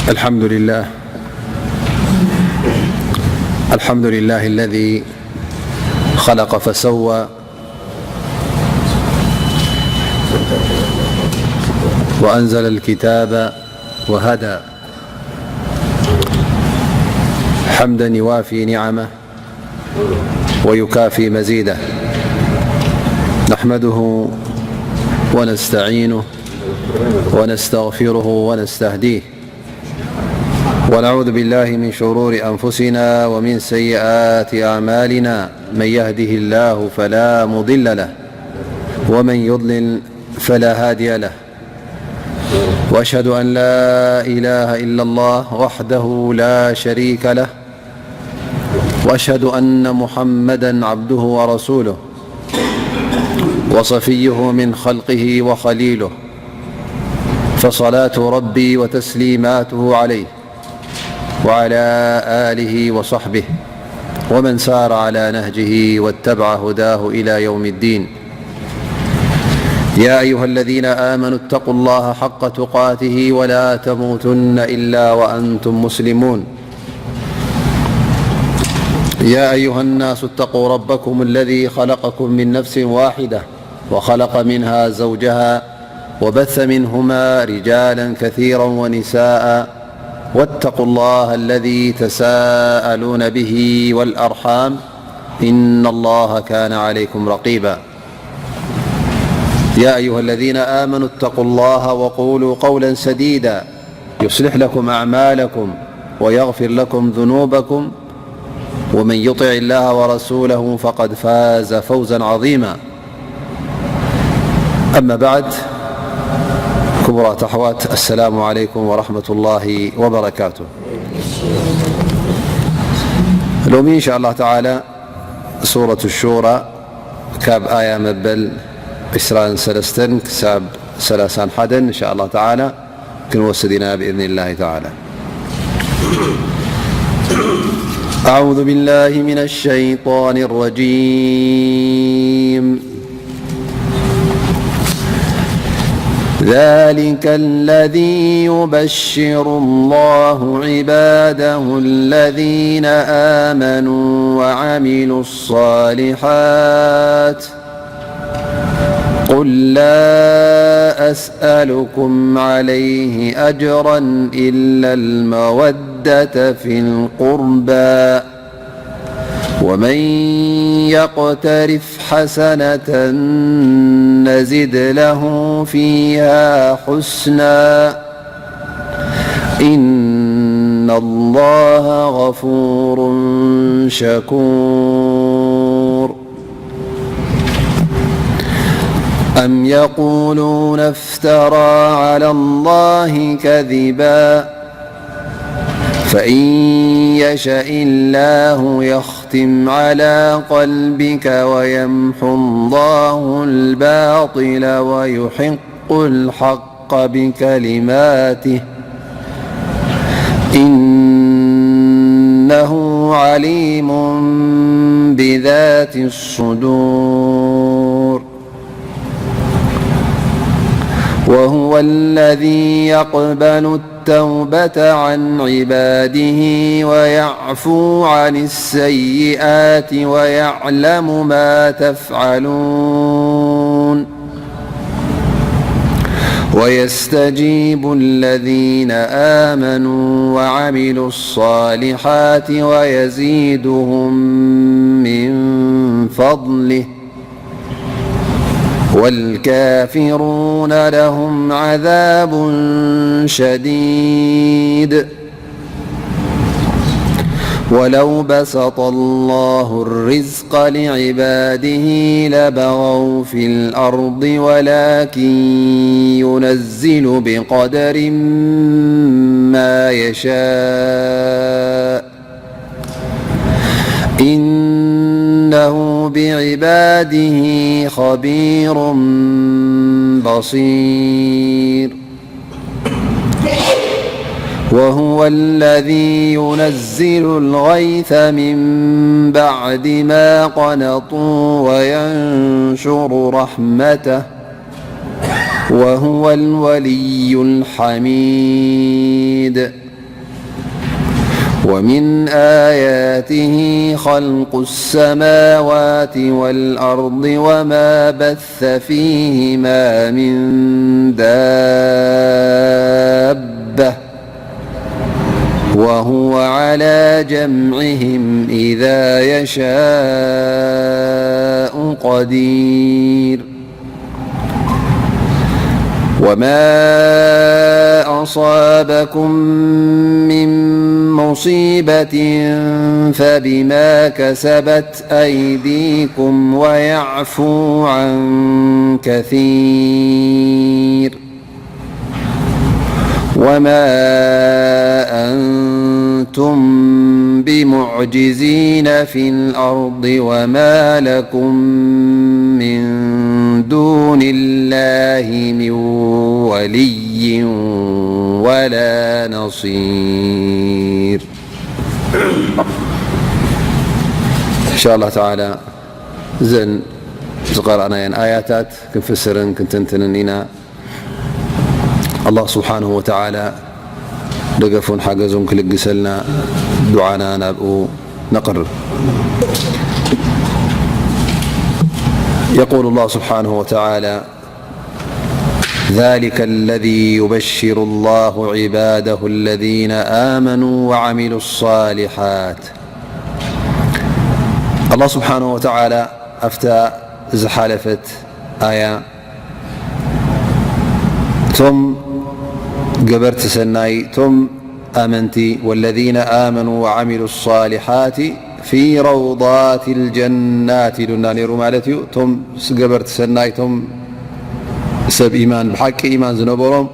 الحمد لله. الحمد لله الذي خلق فسوى، وأنزل الكتاب وهدى. حمدا يوافي نعمه ويكافي مزيده. نحمده ونستعينه ونستغفره ونستهديه، ونعوذ بالله من شرور أنفسنا ومن سيئات أعمالنا. من يهده الله فلا مضل له، ومن يضلل فلا هادي له. وأشهد أن لا إله إلا الله وحده لا شريك له، وأشهد أن محمدا عبده ورسوله، وصفيه من خلقه وخليله، فصلاة ربي وتسليماته عليه وعلى آله وصحبه ومن سار على نهجه واتبع هداه إلى يوم الدين. يا أيها الذين آمنوا اتقوا الله حق تقاته ولا تموتن إلا وأنتم مسلمون. يا أيها الناس اتقوا ربكم الذي خلقكم من نفس واحدة وخلق منها زوجها وبث منهما رجالا كثيرا ونساء، واتقوا الله الذي تساءلون به والأرحام، إن الله كان عليكم رقيبا. يا أيها الذين آمنوا اتقوا الله وقولوا قولا سديدا، يصلح لكم أعمالكم ويغفر لكم ذنوبكم، ومن يطع الله ورسوله فقد فاز فوزا عظيما. أما بعد، ክቡራት ኣሕዋት፣ السلام عليكم ورحمة الله وبركاته. ሎሚ إن شاء الله تعالى ሱረት ሹራ ካብ ኣያ መበል ዕስራን ሰለስተን ክሳብ ሰላሳን ሓደን إن شاء الله تعالى ክንወስድ ኢና ብإذن الله تعالى. أعوذ بالله من الشيطان الرجيم. ذلك الذي يبشر الله عباده الذين آمنوا وعملوا الصالحات. قل لا أسألكم عليه أجرا إلا المودة في القربى، ومن يقترف حسنة نزد له فيها حسنا، إن الله غفور شكور. أم يقولون افترى على الله كذبا، فإن يشأ الله يختم على قلبك ويمحو الله الباطل ويحق الحق بكلماته، إنه عليم بذات الصدور. وهو الذي يقبل التوبة عن عباده ويعفو عن السيئات ويعلم ما تفعلون. ويستجيب الذين آمنوا وعملوا الصالحات ويزيدهم من فضله، والكافرون لهم عذاب شديد. ولو بسط الله الرزق لعباده لبغوا في الأرض ولكن ينزل بقدر ما يشاء، إنه بعباده خبير بصير. وهو الذي ينزل الغيث من بعد ما قنطوا وينشر رحمته، وهو الولي الحميد. ومن آياته خلق السماوات والأرض وما بث فيهما من دابة وهو على جمعهم إذا يشاء قدير. وما أصابكم من مصيبة فبما كسبت أيديكم ويعفو عن كثير. وما أنتم بمعجزين في الأرض وما لكم من دون الله من ولي ولا نصير. إن شاء الله تعالى እዘን ዝቐረእናየን ኣያታት ክንፍስርን ክንትንትንን ኢና። ኣላህ ስብሓንሁ ወተዓላ ደገፉን ሓገዙን ክልግሰልና ዱዓና ናብኡ ነቕርብ። يقول الله سبحانه وتعالى: ذلك الذي يبشر الله عباده الذين آمنوا وعملوا الصالحات. ኣላህ ስብሓንሁ ወተዓላ ኣብታ ዝሓለፈት ኣያ እቶም ገበርቲ ሰናይ፣ እቶም ኣመንቲ፣ والذين آمنوا وعملوا الصالحات في روضات الجنات ኢሉና ነይሩ ማለት እዩ። እቶም ገበርቲ ሰናይ፣ እቶም ሰብ ኢማን፣ ብሓቂ ኢማን ዝነበሮም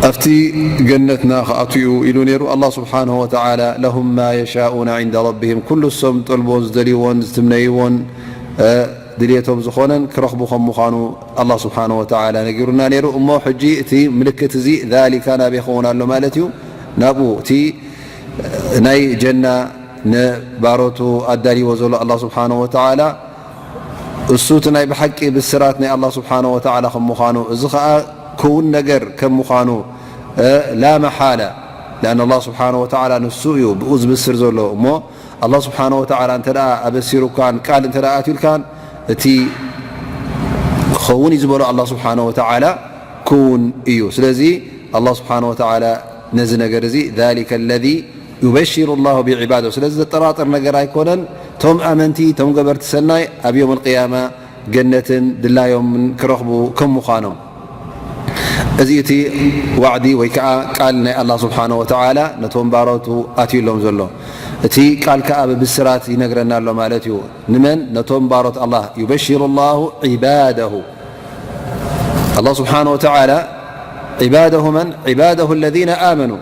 ኣብቲ ገነትና ክኣትዉ ኢሉ ነይሩ። ኣላህ ስብሓንሁ ወተዓላ፣ لهم ما يشاءون عند ربهم፣ ኩሉ እሶም ዝጠልቦን ዝደልይዎን ዝትምነይዎን ድልየቶም ዝኾነን ክረኽቡ ከም ምዃኑ ኣላህ ስብሓንሁ ወተዓላ ነጊሩና ነይሩ። እሞ ሕጂ እቲ ምልክት እዚ ذلك ናበይ ክኸውን ኣሎ ማለት እዩ? ናብኡ፣ እቲ ናይ ጀና ንባሮቱ ኣዳልይዎ ዘሎ ኣላህ ስብሓንሁ ወተዓላ፣ እሱ እቲ ናይ ብሓቂ ብስራት ናይ ኣላህ ስብሓንሁ ወተዓላ ከም ምዃኑ፣ እዚ ኸዓ ክውን ነገር ከም ምዃኑ ላ መሓላ፣ لأن ኣላህ ስብሓንሁ ወተዓላ ንሱ እዩ ብኡ ዝብስር ዘሎ። እሞ ኣላህ ስብሓንሁ ወተዓላ እንተ ደኣ ኣበሲሩካን ቃል እንተ ደኣ ኣትዩልካን፣ እቲ ክኸውን እዩ ዝበሎ ኣላህ ስብሓንሁ ወተዓላ ክውን እዩ። ስለዚ ኣላህ ስብሓንሁ ወተዓላ ነዚ ነገር እዚ ذلك الذي يبشر الله بعباده፣ ስለዚ ዘጠራጥር ነገር ኣይኮነን። እቶም ኣመንቲ፣ እቶም ገበርቲ ሰናይ ኣብ የውም ኣልቅያማ ገነትን ድላዮምን ክረኽቡ ከም ምዃኖም። እዚ እቲ ዋዕዲ ወይ ከዓ ቃል ናይ ኣላህ ስብሓንሁ ወተዓላ ነቶም ባሮቱ ኣትዩሎም ዘሎ። እቲ ቃል ከዓ ብብስራት ይነግረና ኣሎ ማለት እዩ። ንመን? ነቶም ባሮት ኣላህ። يبشر الله عباده። ኣላህ ስብሓንሁ ወተዓላ عباده من؟ عباده الذين آمنوا።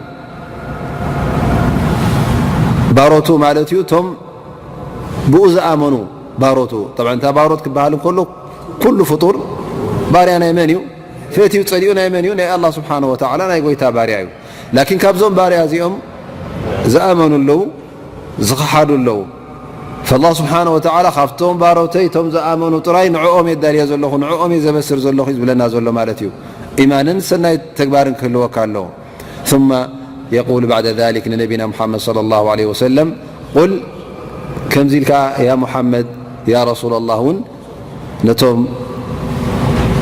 ባሮቱ ማለት እዩ፣ እቶም ብኡ ዝኣመኑ ባሮቱ። ጠብዓ፣ እንታ ባሮት ክበሃል እንከሎ፣ ኩሉ ፍጡር ባርያ ናይ መን እዩ? ፈትዩ ጸሊኡ ናይ መን እዩ? ናይ ኣላህ ስብሓንሁ ወተዓላ፣ ናይ ጎይታ ባርያ እዩ። ላኪን ካብዞም ባርያ እዚኦም ዝኣመኑ ኣለዉ፣ ዝኸሓዱ ኣለዉ። ፈላህ ስብሓንሁ ወተዓላ፣ ካብቶም ባሮተይ እቶም ዝኣመኑ ጥራይ ንዕኦም እየ ዳልየ ዘለኹ፣ ንዕኦም እየ ዘበስር ዘለኹ እዩ ዝብለና ዘሎ ማለት እዩ። ኢማንን ሰናይ ተግባርን ክህልወካ ኣለዎ። ثم يقول بعد ذلك ንነቢና ሙሓመድ صلى الله عليه وسلم، قل፣ ከምዚ ኢልካ ያ ሙሓመድ፣ ያ ረሱላላህ እውን ነቶም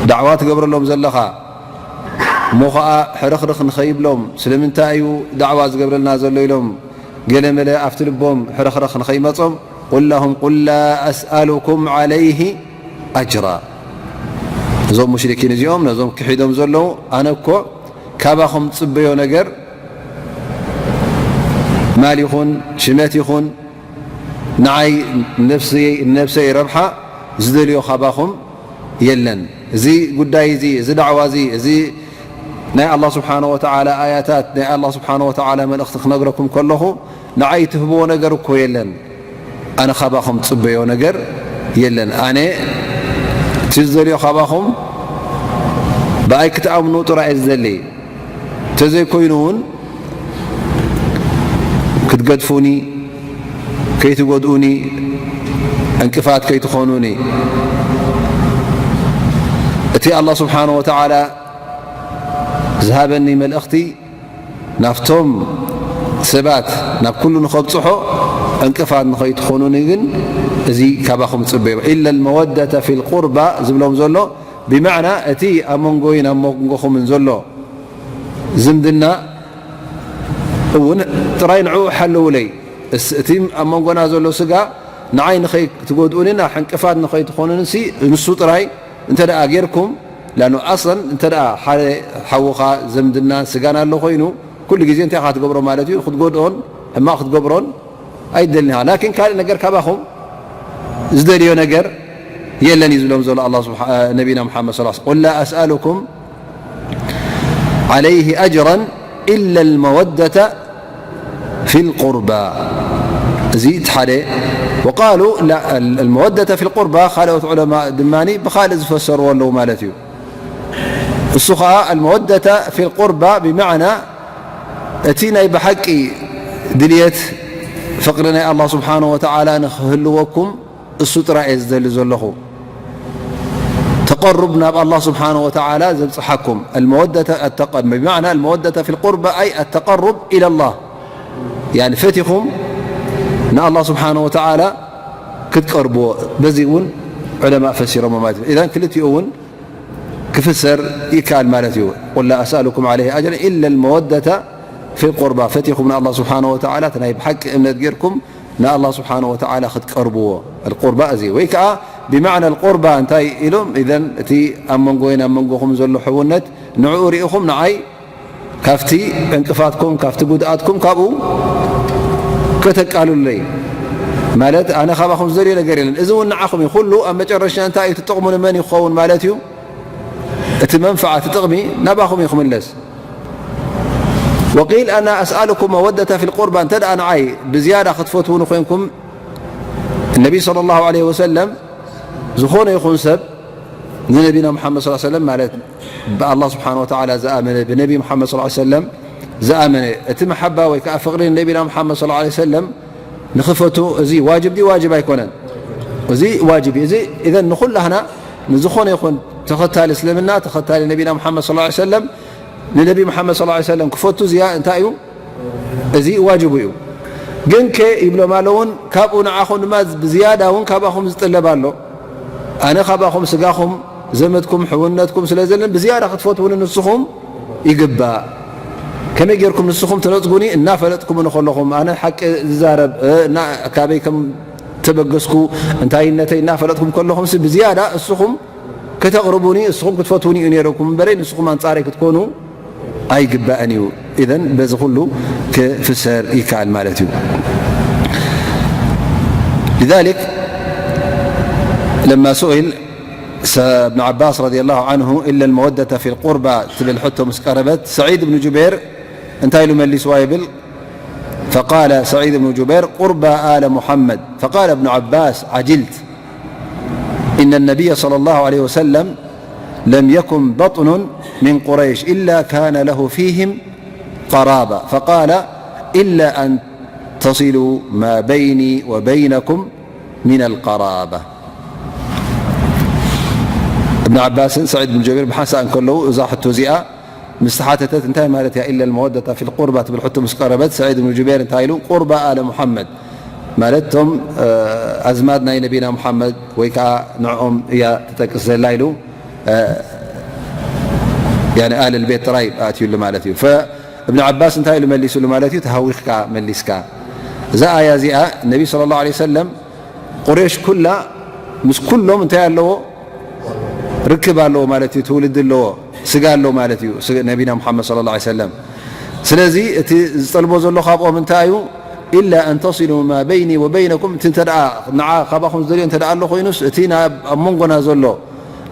ዳዕዋ ትገብረሎም ዘለኻ፣ እሞ ኸዓ ሕርኽርኽ ንኸይብሎም፣ ስለምንታይ እዩ ዳዕዋ ዝገብረልና ዘሎ ኢሎም ገለ መለ ኣብቲ ልቦም ሕርኽርኽ ንኸይመጾም፣ قل لهم، قل لا أسألكم عليه أجرا። እዞም ሙሽሪኪን እዚኦም ነዞም ክሒዶም ዘለዉ፣ ኣነ እኮ ካባኹም ጽበዮ ነገር ማል ይኹን ሽመት ይኹን ንዓይ ነፍሰይ፣ ነፍሰይ ረብሓ ዝደልዮ ካባኹም የለን። እዚ ጉዳይ እዚ፣ እዚ ዳዕዋ እዚ፣ እዚ ናይ ኣላህ ስብሓነ ወተዓላ ኣያታት፣ ናይ ኣላህ ስብሓነ ወተዓላ መልእኽቲ ክነግረኩም ከለኹ ንዓይ ትህብዎ ነገር እኮ የለን። ኣነ ካባኹም ጽበዮ ነገር የለን። ኣነ እቲ ዝደልዮ ካባኹም ብኣይ ክትኣምኑ ጥራይ እየ ዝደሊ። እንተዘይኮይኑ እውን ክትገድፉኒ፣ ከይትጎድኡኒ፣ ዕንቅፋት ከይትኾኑኒ። እቲ ኣላህ ስብሓነ ወተዓላ ዝሃበኒ መልእኽቲ ናብቶም ሰባት ናብ ኩሉ ንኸብጽሖ ዕንቅፋት ንኸይትኾኑኒ ግን እዚ ካባኹም ጽበዮ። ኢላ ልመወደተ ፊ ልቁርባ ዝብሎም ዘሎ ብማዕና እቲ ኣብ መንጎይን ኣብ መንጎኹምን ዘሎ ዝምድና እውን ጥራይ ንዕኡ ሓልውለይ። እስ-፣ እቲ ኣብ መንጎና ዘሎ ስጋ ንዓይ ንኸይትጎድኡኒ፣ ናብ ዕንቅፋት ንኸይትኾኑኒ ሲ ንሱ ጥራይ እንተ ደኣ ጌርኩም፣ ላኑ ኣስለን እንተ ደኣ ሓደ ሓውኻ ዝምድናን ስጋን ኣሎ ኮይኑ፣ ኩሉ ግዜ እንታይ ኢኻ ትገብሮ ማለት እዩ? ክትጎድኦን ሕማቕ ክትገብሮን ኣይደልን ኢኻ። ላኪን ካልእ ነገር ካባኹም ዝደልዮ ነገር የለን እዩ ዝብሎም ዘሎ ኣላህ ስብሓ-፣ ነቢና ሙሓመድ ሰለላሁ ዐለይሂ ወሰለም። ቁል ላ ኣስኣሉኩም ዓለይሂ ኣጅራን ኢላ ልመወደተ ፊ ልቁርባ። እዚ እቲ ሓደ። ወቃሉ ላ-፣ ኣል-፣ ኣልመወደተ ፊ ልቁርባ፣ ካልኦት ዑለማ ድማ ብኻልእ ዝፈሰርዎ ኣለዉ ማለት እዩ። እሱ ኸዓ ኣልመወደተ ፊ ልቁርባ ብማዕና እቲ ናይ ብሓቂ ድልየት ፍቕሪ ናይ ኣላህ ስብሓነሁ ወተዓላ ንኽህልወኩም እሱ ጥራይ እየ ዝደሊ ዘለኹ። ተቐሩብ ናብ ኣላህ ስብሓነሁ ወተዓላ ዘብጽሓኩም። ኣልመወደተ ኣተቐ-፣ ብማዕና ኣልመወደተ ፊ ልቁርባ ኣይ ኣተቐሩብ ኢለላህ። ያኒ ፈቲኹም ንኣላህ ስብሓነሁ ወተዓላ ክትቀርብዎ። በዚ እውን ዑለማእ ፈሲሮሞ ማለት እዩ። ኢዘን ክልቲኡ እውን ክፍሰር ይከኣል ማለት እዩ። ቁል ላ ኣስኣሉኩም ዓለይሂ ኣጅረን ኢላ ልመወደተ ፊ ልቁርባ። ፈቲኹም ንኣላህ ስብሓነሁ ወተዓላ እቲ ናይ ብሓቂ እምነት ጌርኩም ንኣላህ ስብሓነሁ ወተዓላ ክትቀርብዎ። ኣልቁርባ እዚ ወይ ከዓ ብማዕና ኣልቁርባ እንታይ ኢሎም? ኢዘን እቲ ኣብ መንጎይን ኣብ መንጎኹም ዘሎ ሕውነት ንዕኡ ርኢኹም ንዓይ ካብቲ ዕንቅፋትኩም፣ ካብቲ ጉድኣትኩም ካብኡ ከተቃልሉለይ። ማለት ኣነ ካባኹም ዝደልዮ ነገር የለን። እዚ እውን ንዓኹም እዩ። ኩሉ ኣብ መጨረሻ እንታይ እዩ? እቲ ጥቕሙ ንመን እዩ ክኸውን ማለት እዩ? እቲ መንፍዓ፣ እቲ ጥቕሚ ናባኹም እዩ ክምለስ። ወቂል ኣና ኣስኣሉኩም መወደተ ፊ ልቁርባ፣ እንተ ደኣ ንዓይ ብዝያዳ ክትፈትውኒ ኮይንኩም፣ ነቢ ሰለላሁ ዐለይሂ ወሰለም ዝኾነ ይኹን ሰብ ንነቢና ሙሓመድ ሰለላሁ ዐለይሂ ወሰለም ማለት ብኣላህ ስብሓነሁ ወተዓላ ዝኣመነ፣ ብነቢ ሙሓመድ ሰለላሁ ዐለይሂ ወሰለም ዝኣመነ፣ እቲ መሓባ ወይ ከዓ ፍቕሪ ንነቢና ሙሓመድ ሰለላሁ ዐለይሂ ወሰለም ንኽፈቱ እዚ ዋጅብ ድዩ ዋጅብ ኣይኮነን? እዚ ዋጅብ እዩ። እዚ ኢዘን ንኹላህና ንዝኾነ ይኹን ተኸታሊ እስልምና፣ ተኸታሊ ነቢና ሙሓመድ ሰለላሁ ዐለይሂ ወሰለም ንነቢ ሙሓመድ ሰለላሁ ዐለይሂ ወሰለም ክፈቱ እዚኣ እንታይ እዩ? እዚ ዋጅቡ እዩ። ግን ከ ይብሎም ኣለውን ካብኡ ንዓኹም ድማ ብዝያዳ እውን ካባኹም ዝጥለብ ኣሎ። ኣነ ካባኹም ስጋኹም ዘመድኩም ሕውነትኩም ስለ ዘለን ብዝያዳ ክትፈትውኒ ንስኹም ይግባእ። ከመይ ጌርኩም ንስኹም ትነጽጉኒ እናፈለጥኩምኒ ከለኹም፣ ኣነ ሓቂ ዝዛረብ፣ እ፣ እና ካበይ ከም ተበገስኩ፣ እንታይነተይ እናፈለጥኩም ከለኹምሲ ብዝያዳ እስኹም ከተቕርቡኒ፣ እስኹም ክትፈትውኒ እዩ ነይረኩም እምበረይ ንስኹም ኣንጻረይ ክትኮኑ ኣይግባእን እዩ። ኢዘን በዚ ኩሉ ክፍሰር ይከኣል ማለት እዩ። لذلك لما سئل س-، ابن عباس رضي الله عنه إلا المودة في القربى ትብል ሕቶ ምስ ቀረበት ሰዒድ እብን ጁበይር እንታይ ኢሉ መሊስዋ ይብል? فقال سعيد بن جبير قربى آل محمد. فقال ابن عباس عجلت، إن النبي صلى الله عليه وسلم لم يكن بطن من قريش إلا كان له فيهم قرابة، فقال إلا أن تصلوا ما بيني وبينكم من القرابة. እብን ዓባስን ሰዒድ ብን ጀበይር ብሓንሳእ እንከለዉ እዛ ሕቶ እዚኣ ምስ ተሓተተት እንታይ ማለት እያ ኢለ ልመወደታ ፊል ቁርባ ትብል ሕቶ ምስ ቀረበት ሰዒድ ብን ጁበይር እንታይ ኢሉ ቁርባ ኣለ ሙሓመድ ማለት እቶም ኣዝማድ ናይ ነቢና ሙሓመድ ወይ ከዓ ንዕኦም እያ ትጠቅስ ዘላ ኢሉ ኣህል ቤት ጥራይ ኣእትዩሉ ማለት እዩ። እብን ዓባስ እንታይ ኢሉ መሊሱሉ ማለት እዩ? ተሃዊኽካ መሊስካ። እዛ ኣያ እዚኣ ነቢ ስለ ላሁ ለ ሰለም ቁሬሽ ኩላ ምስ ኩሎም እንታይ ኣለዎ? ርክብ ኣለዎ ማለት እዩ። ትውልዲ ኣለዎ፣ ስጋ ኣለዎ ማለት እዩ ነቢና ሙሓመድ ስለ ላሁ ለ ሰለም። ስለዚ እቲ ዝጠልቦ ዘሎ ካብኦም እንታይ እዩ? ኢላ ኣን ተሲሉ ማ በይኒ ወበይነኩም፣ እቲ እንተ ደኣ ንዓ ካባኹም ዝደልዮ እንተ ደኣ ኣሎ ኮይኑስ እቲ ኣብ መንጎና ዘሎ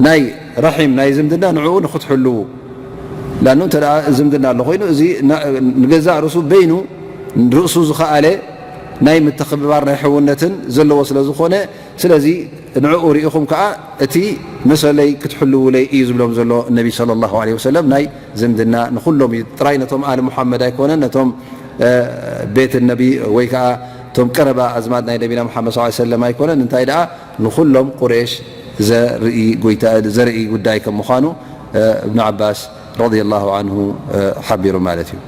ናይ ረሒም ናይ ዝምድና ንዕኡ ንክትሕልዉ። ላኑ እንተ ደኣ ዝምድና ኣሎ ኮይኑ እዚ ንገዛእ ርእሱ በይኑ ርእሱ ዝኸኣለ ናይ ምትኽብባር ናይ ሕውነትን ዘለዎ ስለ ዝኾነ ስለዚ ንዕኡ ርኢኹም ከኣ እቲ መሰለይ ክትሕልውለይ እዩ ዝብሎም ዘሎ ነቢ ሰለላሁ ዐለይሂ ወሰለም። ናይ ዝምድና ንኹሎም እዩ፣ ጥራይ ነቶም ኣል ሙሓመድ ኣይኮነን፣ ነቶም ቤት ነቢ ወይ ከኣ እቶም ቀረባ ኣዝማድ ናይ ነቢና ሙሓመድ ሰለላሁ ዐለይሂ ወሰለም ኣይኮነን። እንታይ ደኣ ንኹሎም ቁሬሽ ዘርኢ ጉዳይ ከም ምዃኑ እብን ዓባስ ረዲየላሁ ዐንሁ ሓቢሩ ማለት እዩ።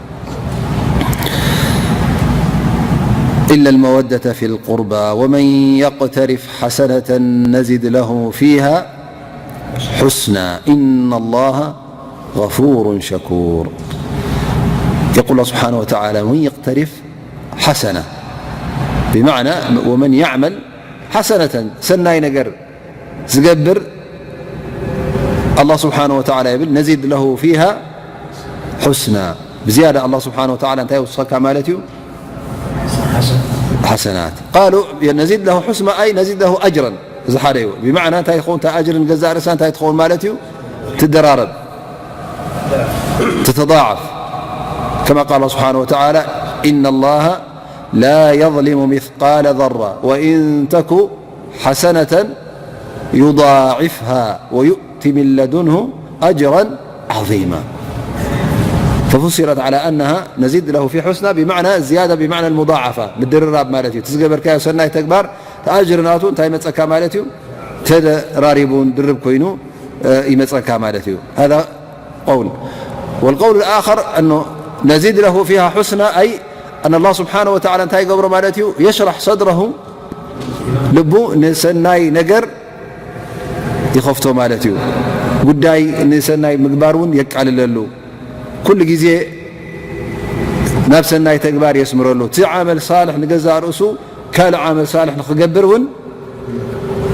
إلا المودة في القربى، ومن يقترف حسنة نزد له فيها حسنا، إن الله غفور شكور. يقول الله سبحانه وتعالى: ومن يقترف حسنة، بمعنى ومن يعمل حسنة، ሰናይ ነገር ዝገብር ኣላህ ስብሓነ ወተዓላ ይብል፣ ነዚድ ለሁ ፊሃ ሑስና፣ ብዝያዳ ኣላህ ስብሓነ ወተዓላ እንታይ ይውስኸካ ማለት እዩ? ሓሰናት። ቃሉ ነዚድ ለሁ ሑስና ኣይ ነዚድ ለሁ ኣጅረን፣ እዚ ሓደ እዩ። ብማዕና እንታይ ትኸውን? እታ ኣጅርን ገዛእ ርእሳ እንታይ ትኸውን ማለት እዩ? ትደራረብ፣ ትተضاعف። كما قال سبحانه وتعالى: إن الله لا يظلم مثقال ذرة وإن تك حسنة يضاعفها ويؤت من لدنه أجرا عظيما. ففسرت على أنها نزيد له في حسنى بمعنى الزيادة، بمعنى المضاعفة، ምድርራብ ማለት እዩ። እቲ ዝገበርካዮ ሰናይ ተግባር እቲ ኣጅሪ ናቱ እንታይ ይመጸካ ማለት እዩ? ተደራሪቡን ድርብ ኮይኑ፣ እ፣ ይመጸካ ማለት እዩ። هذا قول. والقول الآخر أنه نزيد له فيها حسنى، أي أن الله سبحانه وتعالى እንታይ ይገብሮ ማለት እዩ? يشرح صدره، ልቡ ንሰናይ ነገር ይኸፍቶ ማለት እዩ። ጉዳይ ንሰናይ ምግባር እውን የቃልለሉ። ኩሉ ግዜ ናብ ሰናይ ተግባር የስምረሉ። እቲ ዓመል ሳልሕ ንገዛእ ርእሱ ካልእ ዓመል ሳልሕ ንኽገብር እውን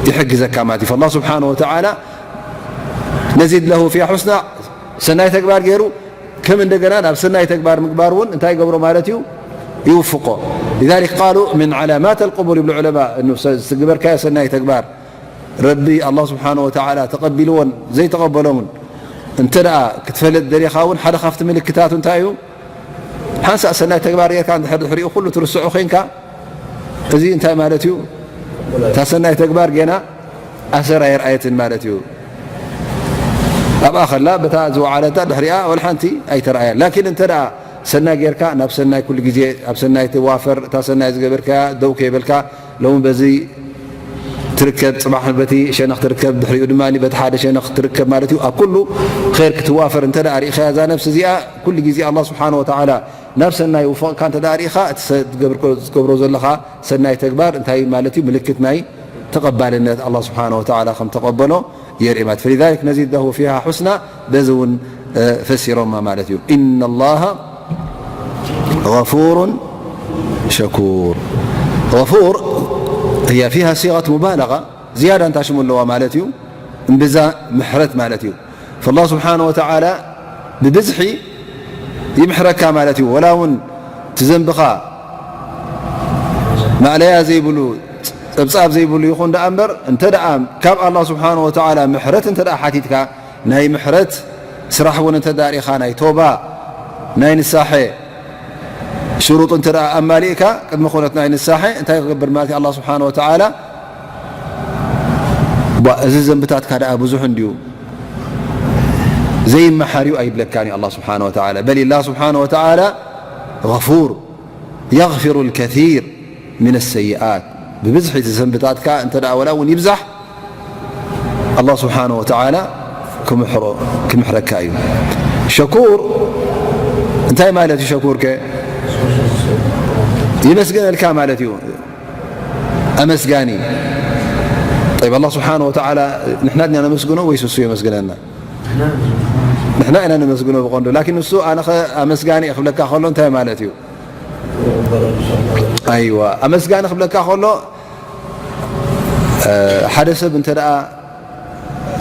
ይሕግዘካ ማለት እዩ። فالله سبحانه وتعالى نزيد له فيها حسنى፣ ሰናይ ተግባር ገይሩ ከም እንደገና ናብ ሰናይ ተግባር ምግባር እውን እንታይ ይገብሮ ማለት እዩ? ይውፍቆ። لذلك قالوا من علامات القبول ይብሉ ዑለማ፣ እኑ ዝገበርካዮ ሰናይ ተግባር ረቢ ኣላህ ስብሓነ ወተዓላ ተቐቢልዎን ዘይተቐበሎምን እንተ ደኣ ክትፈልጥ ደሊኻ እውን ሓደ ካብቲ ምልክታቱ እንታይ እዩ? ሓንሳእ ሰናይ ተግባር ጌርካ እንድሕር ድሕሪኡ ኩሉ ትርስዖ ኮይንካ፣ እዚ እንታይ ማለት እዩ? እታ ሰናይ ተግባር ጌና ኣሰር ኣየርኣየትን ማለት እዩ። ኣብኣ ከላ በታ ዝወዓለታ ድሕሪኣ ወላ ሓንቲ ኣይተረኣያን። ላኪን እንተ ደኣ ሰናይ ጌርካ ናብ ሰናይ ኩሉ ግዜ ኣብ ሰናይ ትዋፈር፣ እታ ሰናይ ዝገበርካያ ደው ከይበልካ ሎሚ በዚ ትርከብ፣ ጽባሕ በቲ ሸነኽ ትርከብ፣ ድሕሪኡ ድማ በቲ ሓደ ሸነኽ ትርከብ ማለት እዩ። ኣብ ኩሉ ኸይር ክትዋፈር እንተ ደኣ ርኢኻያ እዛ ነፍሲ እዚኣ ኩሉ ግዜ ኣላህ ስብሓነ ወተዓላ ናብ ሰናይ ይውፍቕካ እንተ ደኣ ርኢኻ፣ እቲ ሰ-፣ ትገብር-፣ ትገብሮ ዘለኻ ሰናይ ተግባር እንታይ ማለት እዩ? ምልክት ናይ ተቐባልነት ኣላህ ስብሓነ ወተዓላ ከም ተቐበሎ የርኢ ማለት። فلذلك نزيد له فيها حسنى በዚ እውን፣ እ፣ ፈሲሮማ ማለት እዩ። إن الله غفور شكور. غفور هي فيها صيغة مبالغة، ዝያዳ እንታይ ሽሙ ኣለዋ ማለት እዩ? እምብዛ ምሕረት ማለት እዩ። فالله سبحانه وتعالى ብብዝሒ ይምሕረካ ማለት እዩ። ወላ እውን እቲ ዘንብኻ ማእለያ ዘይብሉ፣ ጸብጻብ ዘይብሉ ይኹን ደኣ እምበር፣ እንተ ደኣ ካብ ኣላህ ስብሓነ ወተዓላ ምሕረት እንተ ደኣ ሓቲትካ፣ ናይ ምሕረት ስራሕ እውን እንተ ደኣ ርኢኻ፣ ናይ ቶባ፣ ናይ ንሳሐ ሽሩጥ እንተ ደኣ ኣማሊእካ፣ ቅድሚ ኩነት ናይ ንሳሐ እንታይ ክገብር ማለት እዩ? ኣላህ ስብሓነ ወተዓላ፣ ቧ፣ እዚ ዘንብታትካ ደኣ ብዙሕ እንድዩ፣ ዘይመሓር እዩ ኣይብለካን እዩ ኣላህ ስብሓነ ወተዓላ። በል ኣላህ ስብሓነ ወተዓላ غفور يغفر الكثير من السيئات، ብብዝሒ እቲ ዘንብታትካ እንተ ደኣ ወላ እውን ይብዛሕ፣ ኣላህ ስብሓነ ወተዓላ ክምሕሮ-፣ ክምሕረካ እዩ። ሸኩር እንታይ ማለት እዩ? ሸኩር ከ ይመስግነልካ ማለት እዩ። ኣመስጋኒ። ጠይብ፣ ኣላህ ስብሓነ ወተዓላ ንሕና ድና ነመስግኖ ወይስ እሱ የመስግነና? ንሕና ኢና ነመስግኖ ብቐንዱ። ላኪን ንሱ ኣነ ኸ ኣመስጋኒ እየ ክብለካ ከሎ እንታይ ማለት እዩ? ኣይዋ፣ ኣመስጋኒ ክብለካ ከሎ፣ እ፣ ሓደ ሰብ እንተ ደኣ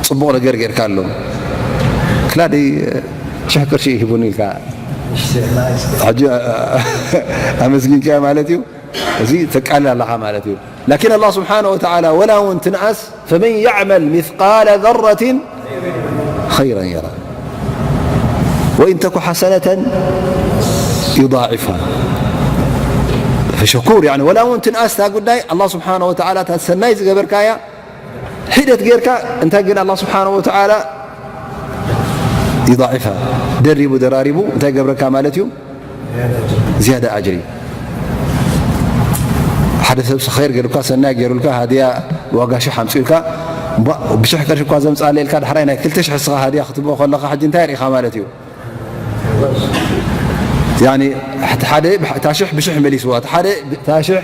ጽቡቕ ነገር ጌርካ ኣሎ፣ ክላዲ ሽሕ ቅርሺ ሂቡኒ ኢልካ፣ ሕጂ፣ እ፣ ኣመስጊንካዮ ማለት እዩ። እዚ ተቃልል ኣለኻ ማለት እዩ። ላኪን ኣላህ ስብሓነ ወተዓላ ወላ እውን ትንኣስ፣ ፈመን ያዕመል ሚስቃለ ዘረትን ኸይረን የራ ወኢን ተኩ ሓሰነተን ዩዳዒፋ ፈሸኩር። ያኒ ወላ እውን ትንኣስ እታ ጉዳይ ኣላህ ስብሓነ ወተዓላ እታ ሰናይ ዝገበርካያ ሒደት ጌርካ፣ እንታይ ግን ኣላህ ስብሓነ ወተዓላ ዩዳዒፋ፣ ደሪቡ ደራሪቡ እንታይ ገብረካ ማለት እዩ? ዝያዳ ኣጅሪ። ሓደ ሰብ ኸይር ገይሩልካ፣ ሰናይ ገይሩልካ፣ ሃድያ ዋጋ ሽሕ ኣምጺኡልካ፣ እምቧእ፣ ብሽሕ ቅርሺ እኳ ዘምጽኣለይ ኢልካ፣ ዳሕራይ ናይ ክልተ ሽሕ እስኻ ሃድያ ክትህቦ ከለኻ፣ ሕጂ እንታይ ርኢኻ ማለት እዩ? ያኒ፣ እቲ ሓደ እታ ሽሕ ብሽሕ መሊስዋ፣ እቲ ሓደ እታ ሽሕ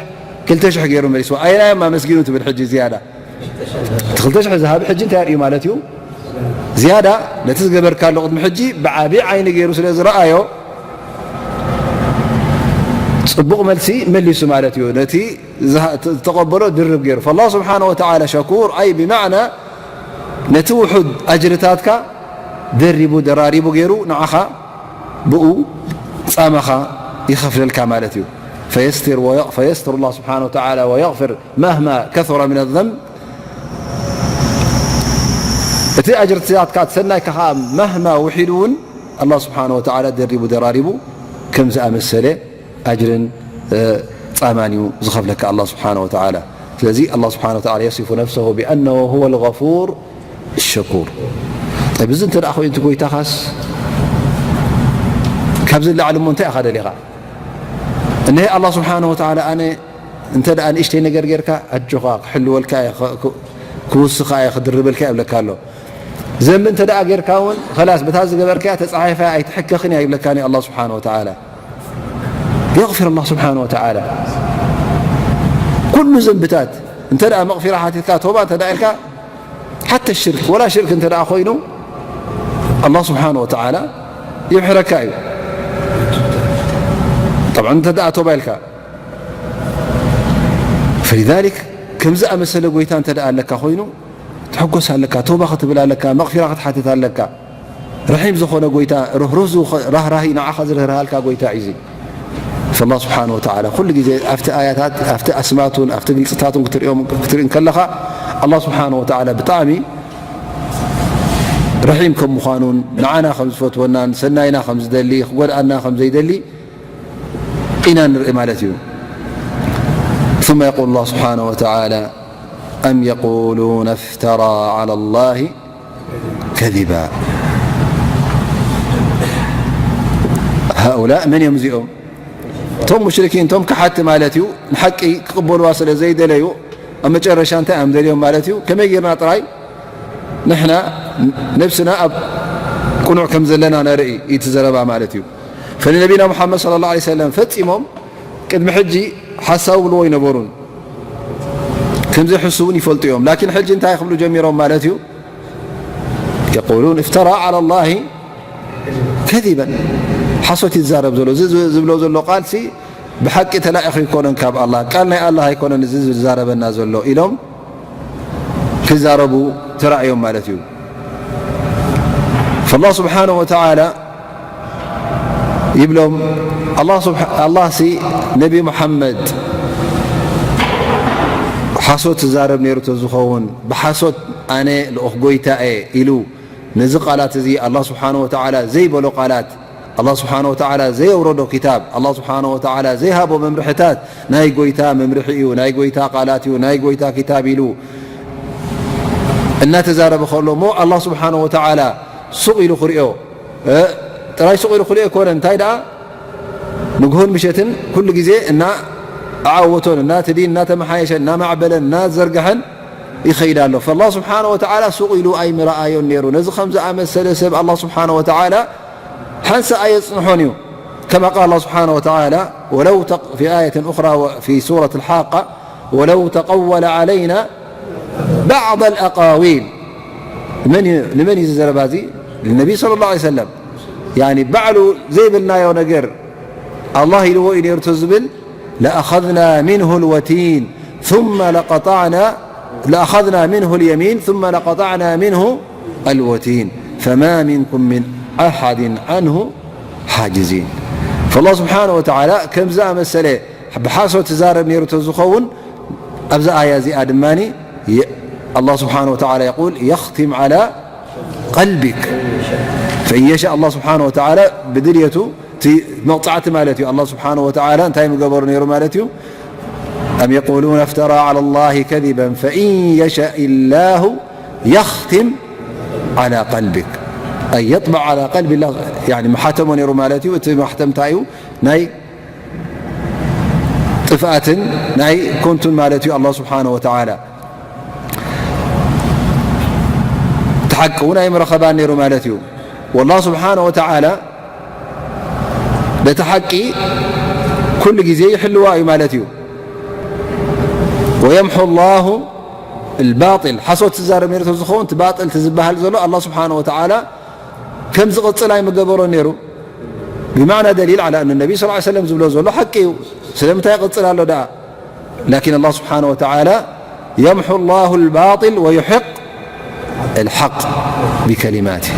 ክልተ ሽሕ ገይሩ መሊስዋ። ኣየናዮም ኣመስጊኑ ትብል ሕጂ ዝያዳ? እቲ ክልተ ሽሕ ዝሃብ ሕጂ እንታይ የርእዩ ማለት እዩ? ዝያዳ ነቲ ዝገበርካሉ ቅድሚ ሕጂ ብዓቢ ዓይኒ ገይሩ ስለ ዝረኣዮ፣ ጽቡቕ መልሲ መሊሱ ማለት እዩ። ነቲ ዝሃ-፣ ዝተቐበሎ ድርብ ገይሩ። فالله سبحانه وتعالى شكور، أي بمعنى ነቲ ውሑድ ኣጅርታትካ ደሪቡ ደራሪቡ ገይሩ ንዓኻ ብኡ ጻማኻ ይኸፍለልካ ማለት እዩ። فيستر ويغ-، فيستر الله سبحانه وتعالى ويغفر مهما كثر من الذنب። እቲ ኣጅርታትካ፣ እቲ ሰናይካ ኸኣ መህማ ውሒዱ እውን ኣላህ ስብሓነ ወተዓላ ደሪቡ ደራሪቡ ከም ዝኣመሰለ ኣጅርን፣ እ፣ ጻማን እዩ ዝኸፍለካ ኣላህ ስብሓነ ወተዓላ። ስለዚ ኣላህ ስብሓነ ወተዓላ የሲፉ ነፍሰሁ ቢኣነሁ ሁወል ገፉር ሸኩር። ጠይብ፣ እዚ እንተ ደኣ ኮይኑ እቲ ጎይታኻስ ካብዚ ንላዕሊ እሞ እንታይ ኢኻ ደሊኻ? እነሀ ኣላህ ስብሓነ ወተዓላ ኣነ እንተ ደኣ ንእሽተይ ነገር ጌርካ ኣጆኻ ክሕልወልካ እየ፣ ክ-፣ ክ-፣ ክውስኻ እየ፣ ክድርበልካ እየ ይብለካ ኣሎ። ዘንቢ እንተ ደኣ ጌርካ እውን ኸላስ በታ ዝገበርካያ ተጻሒፋ ኣይትሕከኽን እያ ይብለካን እዩ ኣላህ ስብሓነ ወተዓላ። የግፊር ኣላህ ስብሓነ ወተዓላ ኩሉ ዘንብታት። እንተ ደኣ መቕፊራ ሓቲትካ ቶባ እንተ ደኣ ኢልካ ሓተ ሽርክ ወላ ሽርክ እንተ ደኣ ኮይኑ ኣላህ ስብሓነ ወተዓላ ይምሕረካ እዩ። ጠብዓ እንተ ደኣ ቶባ ኢልካ። ፈሊዛሊክ ከምዚ ኣመሰለ ጎይታ እንተ ደኣ ኣለካ ኮይኑ ትሕጎስ ኣለካ፣ ቶባ ክትብል ኣለካ፣ መቕፊራ ክትሓትት ኣለካ። ረሒም ዝኾነ ጎይታ፣ ርህሩህ ዝኾ-፣ ራህራሂ ንዓኻ ዝርህርሃልካ ጎይታ እዩ እዚ። ፈላህ ስብሓነ ወተዓላ ኩሉ ግዜ ኣብቲ ኣያታት፣ ኣብቲ ኣስማቱን ኣብቲ ግልጽታቱን ክትርእዮም፣ ክትርኢ እንከለኻ ኣላህ ስብሓነ ወተዓላ ብጣዕሚ ረሒም ከም ምዃኑን ንዓና ከም ዝፈትወናን ሰናይና ከም ዝደሊ፣ ክጎድኣና ከም ዘይደሊ ኢና ንርኢ ማለት እዩ። ثم يقول الله سبحانه وتعالى أم يقولون افترى على الله كذبا هؤلاء من እዮም እዚኦም؟ እቶም ሙሽሪኪን፣ እቶም ከሓድቲ ማለት እዩ። ንሓቂ ክቕበልዋ ስለ ዘይደለዩ ኣብ መጨረሻ እንታይ እዮም ደልዮም ማለት እዩ? ከመይ ጌርና ጥራይ ንሕና ነብስና ኣብ ቅኑዕ ከም ዘለና ነርኢ እዩ እቲ ዘረባ ማለት እዩ። ፈንነቢና ሙሓመድ ሰለላሁ ዐለይሂ ወሰለም ፈጺሞም ቅድሚ ሕጂ ሓሳዊ ብልዎ ኣይነበሩን። ከም ዘይሕሱ እውን ይፈልጡ እዮም። ላኪን ሕጂ እንታይ ክብሉ ጀሚሮም ማለት እዩ? የቁሉን እፍተራ ዐላ ላሂ ከዚበን። ሓሶት እዩ ዝዛረብ ዘሎ። እዚ ዝ-፣ ዝብሎ ዘሎ ቃልሲ ብሓቂ ተላኢኹ ኣይኮነን ካብ ኣላህ። ቃል ናይ ኣላህ ኣይኮነን እዚ ዝዛረበና ዘሎ ኢሎም ክዛረቡ ተራእዮም ማለት እዩ። ፈላህ ስብሓነሁ ወተዓላ ይብሎም፣ ኣላህ ስብሓ-፣ ኣላህ ሲ ነቢ ሙሓመድ ሓሶት ዝዛረብ ነይሩ ተዝኸውን፣ ብሓሶት ኣነ ልኡኽ ጎይታ እየ ኢሉ ነዚ ቃላት እዚ ኣላህ ስብሓነሁ ወተዓላ ዘይበሎ ቃላት፣ ኣላህ ስብሓነሁ ወተዓላ ዘየውረዶ ክታብ፣ ኣላህ ስብሓነሁ ወተዓላ ዘይሃቦ መምርሕታት፣ ናይ ጎይታ መምርሒ እዩ፣ ናይ ጎይታ ቃላት እዩ፣ ናይ ጎይታ ክታብ ኢሉ እናተዛረበ ከሎ እሞ ኣላህ ስብሓነሁ ወተዓላ ሱቕ ኢሉ ክሪኦ፣ እ፣ ጥራይ ሱቕ ኢሉ ክሪኦ ኣይኮነን። እንታይ ደኣ ንግሆን ምሸትን ኩሉ ግዜ እናዓወቶን፣ እናቲ ዲን እናተመሓየሸን፣ እናማዕበለን፣ እናዘርግሐን ይኸይድ ኣሎ። ፈላህ ስብሓነ ወተዓላ ሱቕ ኢሉ ኣይምረኣዮን ነይሩ። ነዚ ከም ዝኣመሰለ ሰብ ኣላህ ስብሓነ ወተዓላ ሓንሳእ ኣየጽንሖን እዩ። ከማ ቃል ኣላህ ስብሓነ ወተዓላ ወለው ተቅ-፣ ፊ ኣየትን ኡኽራ ወ-፣ ፊ ሱረት ኣልሓቃ ወለው ተቀወለ ዓለይና ባዕድ ኣልኣቃዊል። መን እዩ፣ ንመን እዩ እዚ ዘረባ እዚ? ንነቢ ሰለላሁ ዐለይሂ ወሰለም። ያኒ ባዕሉ ዘይበልናዮ ነገር ኣላህ ኢልዎ እዩ ነይሩ ተዝብል፣ ለኣኸዝና ሚንሁ ልወቲን ثم ለቀጣዕና፣ ለኣኸዝና ሚንሁ ልየሚን ثم ለቀጣዕና ሚንሁ ኣልወቲን ፈማ ሚንኩም ሚን ኣሓድን ዓንሁ ሓጅዚን። ፈላህ ስብሓነ ወተዓላ ከምዚ ኣመሰለ ብሓሶት ትዛረብ ነይሩ ተዝኸውን ኣብዛ ኣያ እዚኣ ድማ የ-፣ ኣላህ ስብሓነ ወተዓላ የቁል የኽቲም ዓላ ቀልቢክ። ፈኢን የሻእ ኣላህ ስብሓነ ወተዓላ ብድልየቱ እቲ መቕጻዕቲ ማለት እዩ። ኣላህ ስብሓነ ወተዓላ እንታይ ምገበሩ ነይሩ ማለት እዩ? ኣም የቁሉነ እፍተራ ዓላ ላሂ ከዚበን ፈኢን የሻእ ላሁ የኽቲም ዓላ ቀልቢክ። ኣይ የጥበዕ ዓላ ቀልቢ ላ፣ ያኒ መሓተሞ ነይሩ ማለት እዩ። እቲ ማሕተም እንታይ እዩ? ናይ ጥፍኣትን ናይ ኮንቱን ማለት እዩ። ኣላህ ስብሓነ ወተዓላ እቲ ሓቂ እውን ኣይምረኸባን ነይሩ ማለት እዩ። ወላህ ስብሓነ ወተዓላ እቲ ሓቂ ኩሉ ግዜ ይሕልዋ እዩ ማለት እዩ። ويمحو الله الباطل ሓሶት ትዛረብ ነርቶ ዝኸውን እቲ ባጥል ዝበሃል ዘሎ ኣላ ስብሓን ወተዓላ ከም ዝቕፅል ኣይምገበሮ ነይሩ። ብማዕና ደሊል ዓላ እን ነቢ ስ ሰለም ዝብሎ ዘሎ ሓቂ እዩ። ስለምንታይ ይቕፅል ኣሎ ደኣ? ላኪን ኣላ ስብሓን ወተዓላ يمحو الله الباطل ويحق الحق بكلماته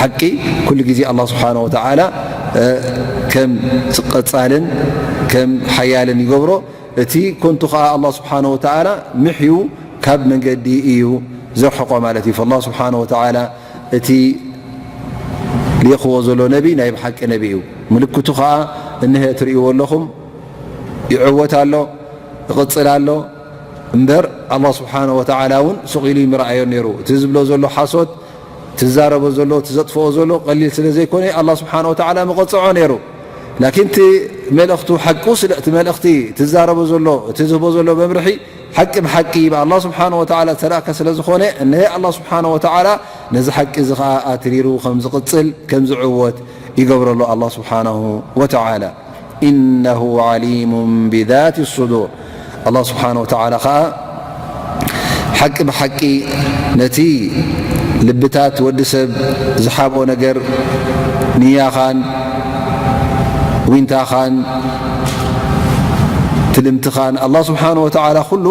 ሓቂ ኩሉ ግዜ ኣላ ስብሓን ወተዓላ ከም ቀፃልን ከም ሓያልን ይገብሮ። እቲ ኮንቱ ከዓ ኣላ ስብሓን ወተዓላ ምሕዩ ካብ መንገዲ እዩ ዘርሕቆ ማለት እዩ። ኣላ ስብሓን ወተዓላ እቲ ልእኽዎ ዘሎ ነቢ ናይ ብሓቂ ነቢ እዩ። ምልክቱ ከዓ እንሀ ትርእይዎ ኣለኹም፣ ይዕወት ኣሎ፣ ይቕፅል ኣሎ። እምበር ኣላ ስብሓን ወተዓላ እውን ሱቕ ኢሉ ይምረኣዮ ነይሩ። እቲ ዝብሎ ዘሎ ሓሶት፣ ትዛረቦ ዘሎ፣ እቲ ዘጥፍኦ ዘሎ ቀሊል ስለ ዘይኮነ ኣላ ስብሓን ወተዓላ መቐፅዖ ነይሩ። ላኪን እቲ መልእኽቱ ሓቁ ስለ እቲ መልእኽቲ ትዛረቦ ዘሎ እቲ ዝህቦ ዘሎ መምርሒ ሓቂ ብሓቂ ብኣላ ስብሓን ወተዓላ ዝተላእከ ስለ ዝኾነ እነሀ ኣላ ስብሓን ወተዓላ ነዚ ሓቂ እዚ ኸዓ ኣትሪሩ ከም ዝቕፅል ከም ዝዕወት ይገብረሉ ኣላ ስብሓናሁ ወተዓላ። إنه عليم بذات الصدور ኣላ ስብሓን ወተዓላ ኸዓ ሓቂ ብሓቂ ነቲ ልብታት ወዲ ሰብ ዝሓብኦ ነገር ንያኻን ዊንታኻን ትልምትኻን ኣላ ስብሓን ወተዓላ ኩሉ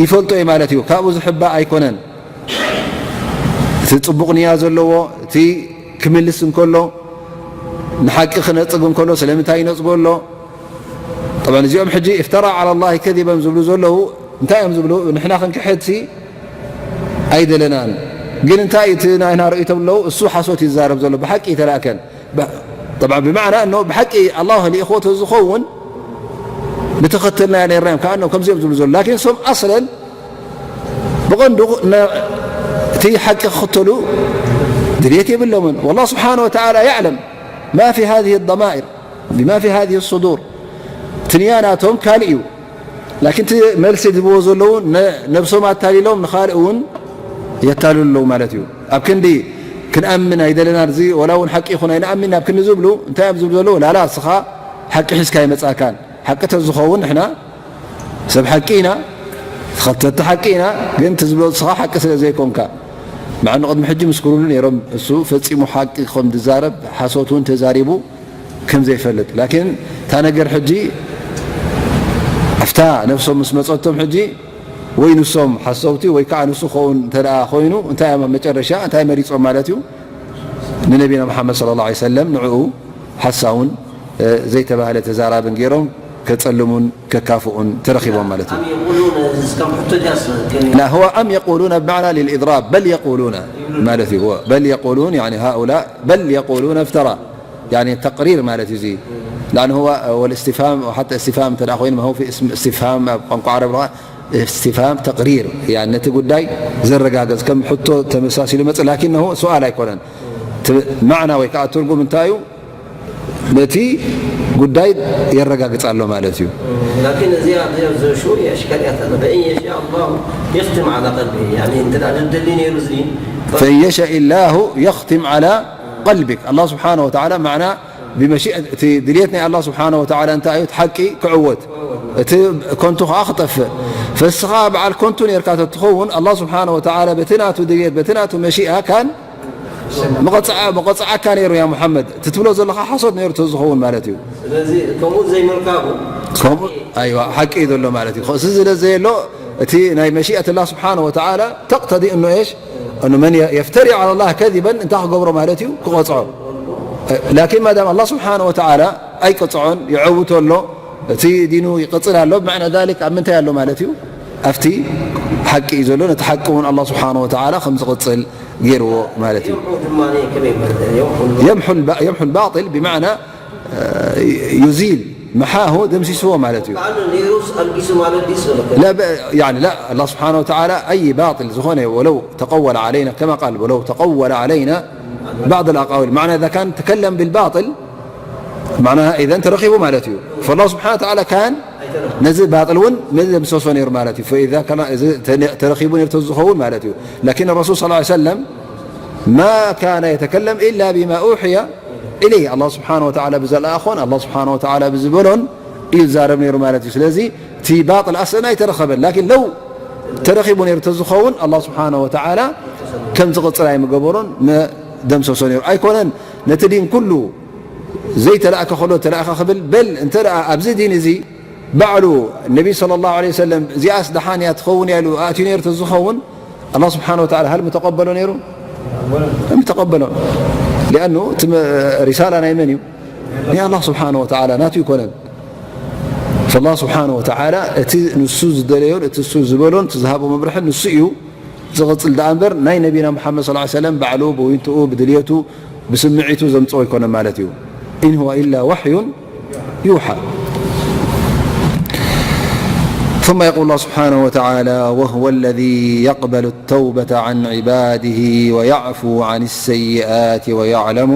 ይፈልጦ እዩ ማለት እዩ። ካብኡ ዝሕባእ ኣይኮነን። እቲ ፅቡቕ ንያ ዘለዎ እቲ ክምልስ እንከሎ ንሓቂ ክነፅግ እንከሎ ስለምንታይ ይነፅጎ ኣሎ? ጠብዓን እዚኦም ሕጂ እፍተራ ዓላ ላሂ ከዚበን ዝብሉ ዘለዉ እንታይ እዮም ዝብሉ? ንሕና ክንክሕድሲ ኣይደለናን። ግን እንታይ እቲ ናይና ርእይቶ ኣለዉ? እሱ ሓሶት ይዛረብ ዘሎ ብሓቂ ይተላእከን። ጠብዓ ብማዕና እኖ ብሓቂ ኣላ ልእኽዎ ተዝኸውን ብተኸተልናዮ ነርና እዮም። ከኣኖም ከምዚኦም ዝብሉ ዘለዉ ላኪን እሶም ኣስለን ብቐንዱ እቲ ሓቂ ክኽተሉ ድልየት የብሎምን። والله سبحانه وتعالى يعلم ما في هذه الضمائر بما في هذه الصدور ትንያ ናቶም ካልእ እዩ። ላኪን እቲ መልሲ ዝብዎ ዘለዉ ነብሶም ኣታሊሎም ንኻልእ እውን የታልሉ ኣለዉ ማለት እዩ። ኣብ ክንዲ ክንኣምን ኣይደለና እዚ ወላ እውን ሓቂ ይኹን ኣይንኣምን ኣብ ክንዲ ዝብሉ እንታይ እዮም ዝብሉ ዘለዉ? ላላ እስኻ ሓቂ ሒዝካ ይመፅኣካን ሓቂ ተዝኸውን ንሕና ሰብ ሓቂ ኢና፣ ተኸተልቲ ሓቂ ኢና። ግን እቲ ዝብሎ ንስኻ ሓቂ ስለ ዘይኮንካ መዓ ንቕድሚ ሕጂ ምስክሩሉ ነይሮም እሱ ፈጺሙ ሓቂ ከም ዝዛረብ ሓሶት እውን ተዛሪቡ ከም ዘይፈልጥ። ላኪን እታ ነገር ሕጂ ኣብታ ነፍሶም ምስ መጸቶም ሕጂ ወይ ንሶም ሓሰውቲ ወይ ከዓ ንሱ ክኸውን እንተ ደኣ ኮይኑ እንታይ እዮም ኣብ መጨረሻ እንታይ መሪጾም ማለት እዩ? ንነቢና መሓመድ ሰለላሁ ዐለይሂ ወሰለም ንዕኡ ሓሳውን ዘይተባህለ ተዛራብን ገይሮም ከፀልሙን ከካፍኡን ተረኺቦም ማለት እዩ። ኣም የቁሉነ እስከም ሕቶ ጃስ ከመይ لا هو أم يقولون بمعنى للإضراب بل يقولون ማለት እዩ. هو بل يقولون يعني هؤلاء بل يقولون افترى يعني تقرير ማለት እዩ እዚ لأن هو والاستفهام وحتى استفهام እንተ ደኣ ኮይኑ ما هو في اسم استفهام ኣብ ቋንቋ ዓረብ استفهام تقرير يعني ነቲ ጉዳይ ዘረጋገፅ ከም ሕቶ ተመሳሲሉ መፅእ لكنه سؤال ኣይኮነን እቲ ማዕና ወይ ከዓ ትርጉም እንታይ እዩ ነቲ ጉዳይ የረጋግፅ ኣሎ ማለት እዩ لكن እዚኣ እዚኣ ዘሹ የሽከልያት ኣሎ فإن يشاء الله يختم على قلبه يعني እንተ ደኣ ደሊ ነይሩ እዚ فإن يشاء الله يختم على قلبك الله سبحانه وتعالى معنى ብመሽእ እቲ ድልየት ናይ ኣላ ስብሓን ወተዓላ እንታይ እዩ እቲ ሓቂ ክዕወት እቲ ከንቱ ከዓ ክጠፍእ ፈስኻ በዓል ከንቱ ነርካ ተትኸውን ኣላ ስብሓን ወተዓላ በቲ ናቱ ድልየት በቲ ናቱ መሽኣ ካን መቐፅዓካ ነይሩ ያ ሙሓመድ እቲ ትብሎ ዘለኻ ሓሶት ነይሩ ተዝኸውን ማለት እዩ ስለዚ ከምኡ ዘይምርካቡ ከምኡ ኣይዋ ሓቂ እዩ ዘሎ ማለት እዩ እዚ ስለ ዘየሎ እቲ ናይ መሽኣት ኣላ ስብሓን ወተዓላ ተቕተዲ እኖ ኤሽ እኑ መን የፍተሪ ዓላ ላህ ከዚበን እንታይ ክገብሮ ማለት እዩ ክቐፅዖ ላኪን ማዳም ኣላ ስብሓን ወተዓላ ኣይቅፅዖን ይዐውቶ ኣሎ እቲ ዲኑ ይቕፅል ኣሎ ብማዕና ዛሊክ ኣብ ምንታይ ኣሎ ማለት እዩ ኣብቲ ሓቂ እዩ ዘሎ ነቲ ሓቂ እውን ኣላ ስብሓን ወተዓላ ከም ዝቕፅል ገይርዎ ማለት እዩ የምሑ ልባጢል ብማዕና ዩዚል መሓሁ ደምሲስዎ ማለት እዩ ቃል ኔሩስ ኣልጊሱ ማለት ዲስ لا ب- يعني لا الله سبحانه وتعالى أي باطل ዝኾነ ولو تقول علينا كما قال ولو تقول علينا بعض الأقاويل معنى إذا كان تكلم بالباطل معناها إذا ተረኺቡ ማለት እዩ فالله سبحانه وتعالى كان ነዚ ባጥል እውን መደምሰሶ ነይሩ ማለት እዩ فإذا كان እዚ ተረኺቡ ነይሩ ተዝኸውን ማለት እዩ لكن الرسول صلى الله عليه وسلم ما كان يتكلم إلا بما أوحي ኢለይ ኣላህ ስብሓን ወተዓላ ብዘለኣኾን ኣላህ ስብሓን ወተዓላ ብዝበሎን እዩ ዝዛረብ ነይሩ ማለት እዩ። ስለዚ እቲ ባጥል ኣሰና ኣይተረኸበን። ላኪን ለው ተረኺቡ ነይሩ ተዝኸውን ኣላህ ስብሓን ወተዓላ ከም ዝቕፅል ኣይምገበሮን መደምሰሶ ነይሩ ኣይኮነን። ነቲ ዲን ኩሉ ዘይተላእከ ከሎ ተላእከ ክብል በል እንተ ደኣ ኣብዚ ዲን እዚ ባዕሉ ነቢ ሰለላሁ ዐለይሂ ወሰለም እዚኣስ ደሓን እያ ትኸውን እያ ኢሉ ኣእትዩ ነይሩ ተዝኸውን ኣላህ ስብሓን ወተዓላ ሃል ምተቐበሎ ነይሩ? ምተቐበሎ። ሊኣኑ እቲ ሪሳላ ናይ መን እዩ? ናይ ኣላህ ስብሓን ወተዓላ ናቱ ይኮነን። ፈላህ ስብሓን ወተዓላ እቲ ንሱ ዝደለዮን እቲ ንሱ ዝበሎን እቲ ዝሃቦ መምርሕን ንሱ እዩ ዝቕፅል ደኣ እምበር ናይ ነቢና ሙሓመድ ሰለላሁ ዐለይሂ ወሰለም ባዕሉ ብዊንትኡ ብድልየቱ ብስምዒቱ ዘምፅኦ ኣይኮነን ማለት እዩ። ኢን ሁወ ኢላ ወሕዩን ዩሓ። ثم يقول الله سبحانه وتعالى: وهو الذي يقبل التوبة عن عباده ويعفو عن السيئات ويعلم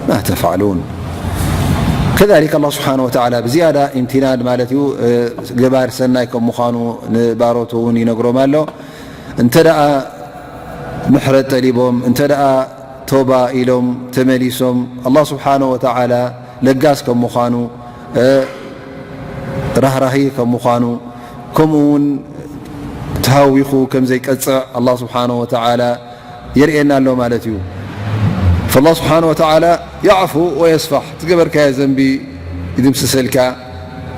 ما تفعلون. كذلك الله سبحانه وتعالى ብዝያዳ ኢምቲናን ማለት እዩ፣ ገባር ሰናይ ከም ምዃኑ ንባሮቱ እውን ይነግሮም ኣሎ። እንተ ደኣ ምሕረት ጠሊቦም፣ እንተ ደኣ ቶባ ኢሎም ተመሊሶም፣ ኣላህ ስብሓነ ወተዓላ ለጋስ ከም ምዃኑ፣ ራህራሂ ከም ምዃኑ፣ ከምኡ እውን ተሃዊኹ ከም ዘይቀጽዕ ኣላህ ስብሓነ ወተዓላ የርእየና ኣሎ ማለት እዩ። ፈላህ ስብሓነ ወተዓላ ያዕፉ ወየስፋሕ፣ ትገበርካዮ ዘንቢ ይድምስሰልካ፣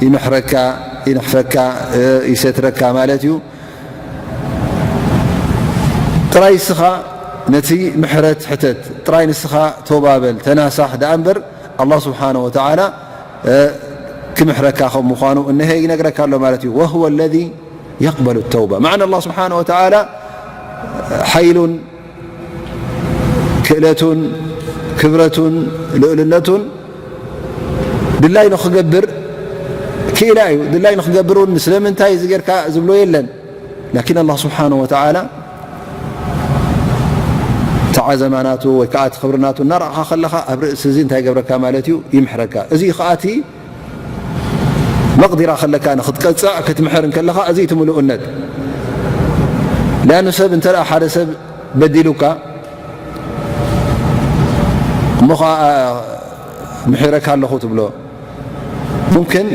ይምሕረካ፣ ይንሕፈካ፣ ይሰትረካ ማለት እዩ። ጥራይ ንስኻ ነቲ ምሕረት ሕተት፣ ጥራይ ንስኻ ቶባ በል፣ ተናሳሕ ደኣ እምበር፣ ኣላህ ስብሓነ ወተዓላ ክምሕረካ ከም ምዃኑ እነሀ ይነግረካ ኣሎ ማለት እዩ። ወሁወ ለዚ የቅበሉ ተውባ። መዓና ኣላህ ስብሓነ ወተዓላ ሓይሉን ክእለቱን ክብረቱን ልኡልነቱን ድላይ ንኽገብር ክኢላ እዩ። ድላይ ንኽገብር እውን ስለምንታይ እዚ ጌርካ ዝብሎ የለን። ላኪን ኣላህ ስብሓነ ወተዓላ እቲ ዓዘማ ናቱ ወይ ከዓ እቲ ክብሪ ናቱ እናረኣኻ ከለኻ ኣብ ርእሲ እዚ እንታይ ገብረካ ማለት እዩ? ይምሕረካ። እዚ ከዓ እቲ መቕዲራ ከለካ ንኽትቀፅዕ ክትምሕር እንከለኻ እዚ እቲ ምሉእነት። ሊኣኑ ሰብ እንተ ደኣ ሓደ ሰብ በዲሉካ እሞ ኸዓ ምሒረካ ኣለኹ ትብሎ፣ ሙምክን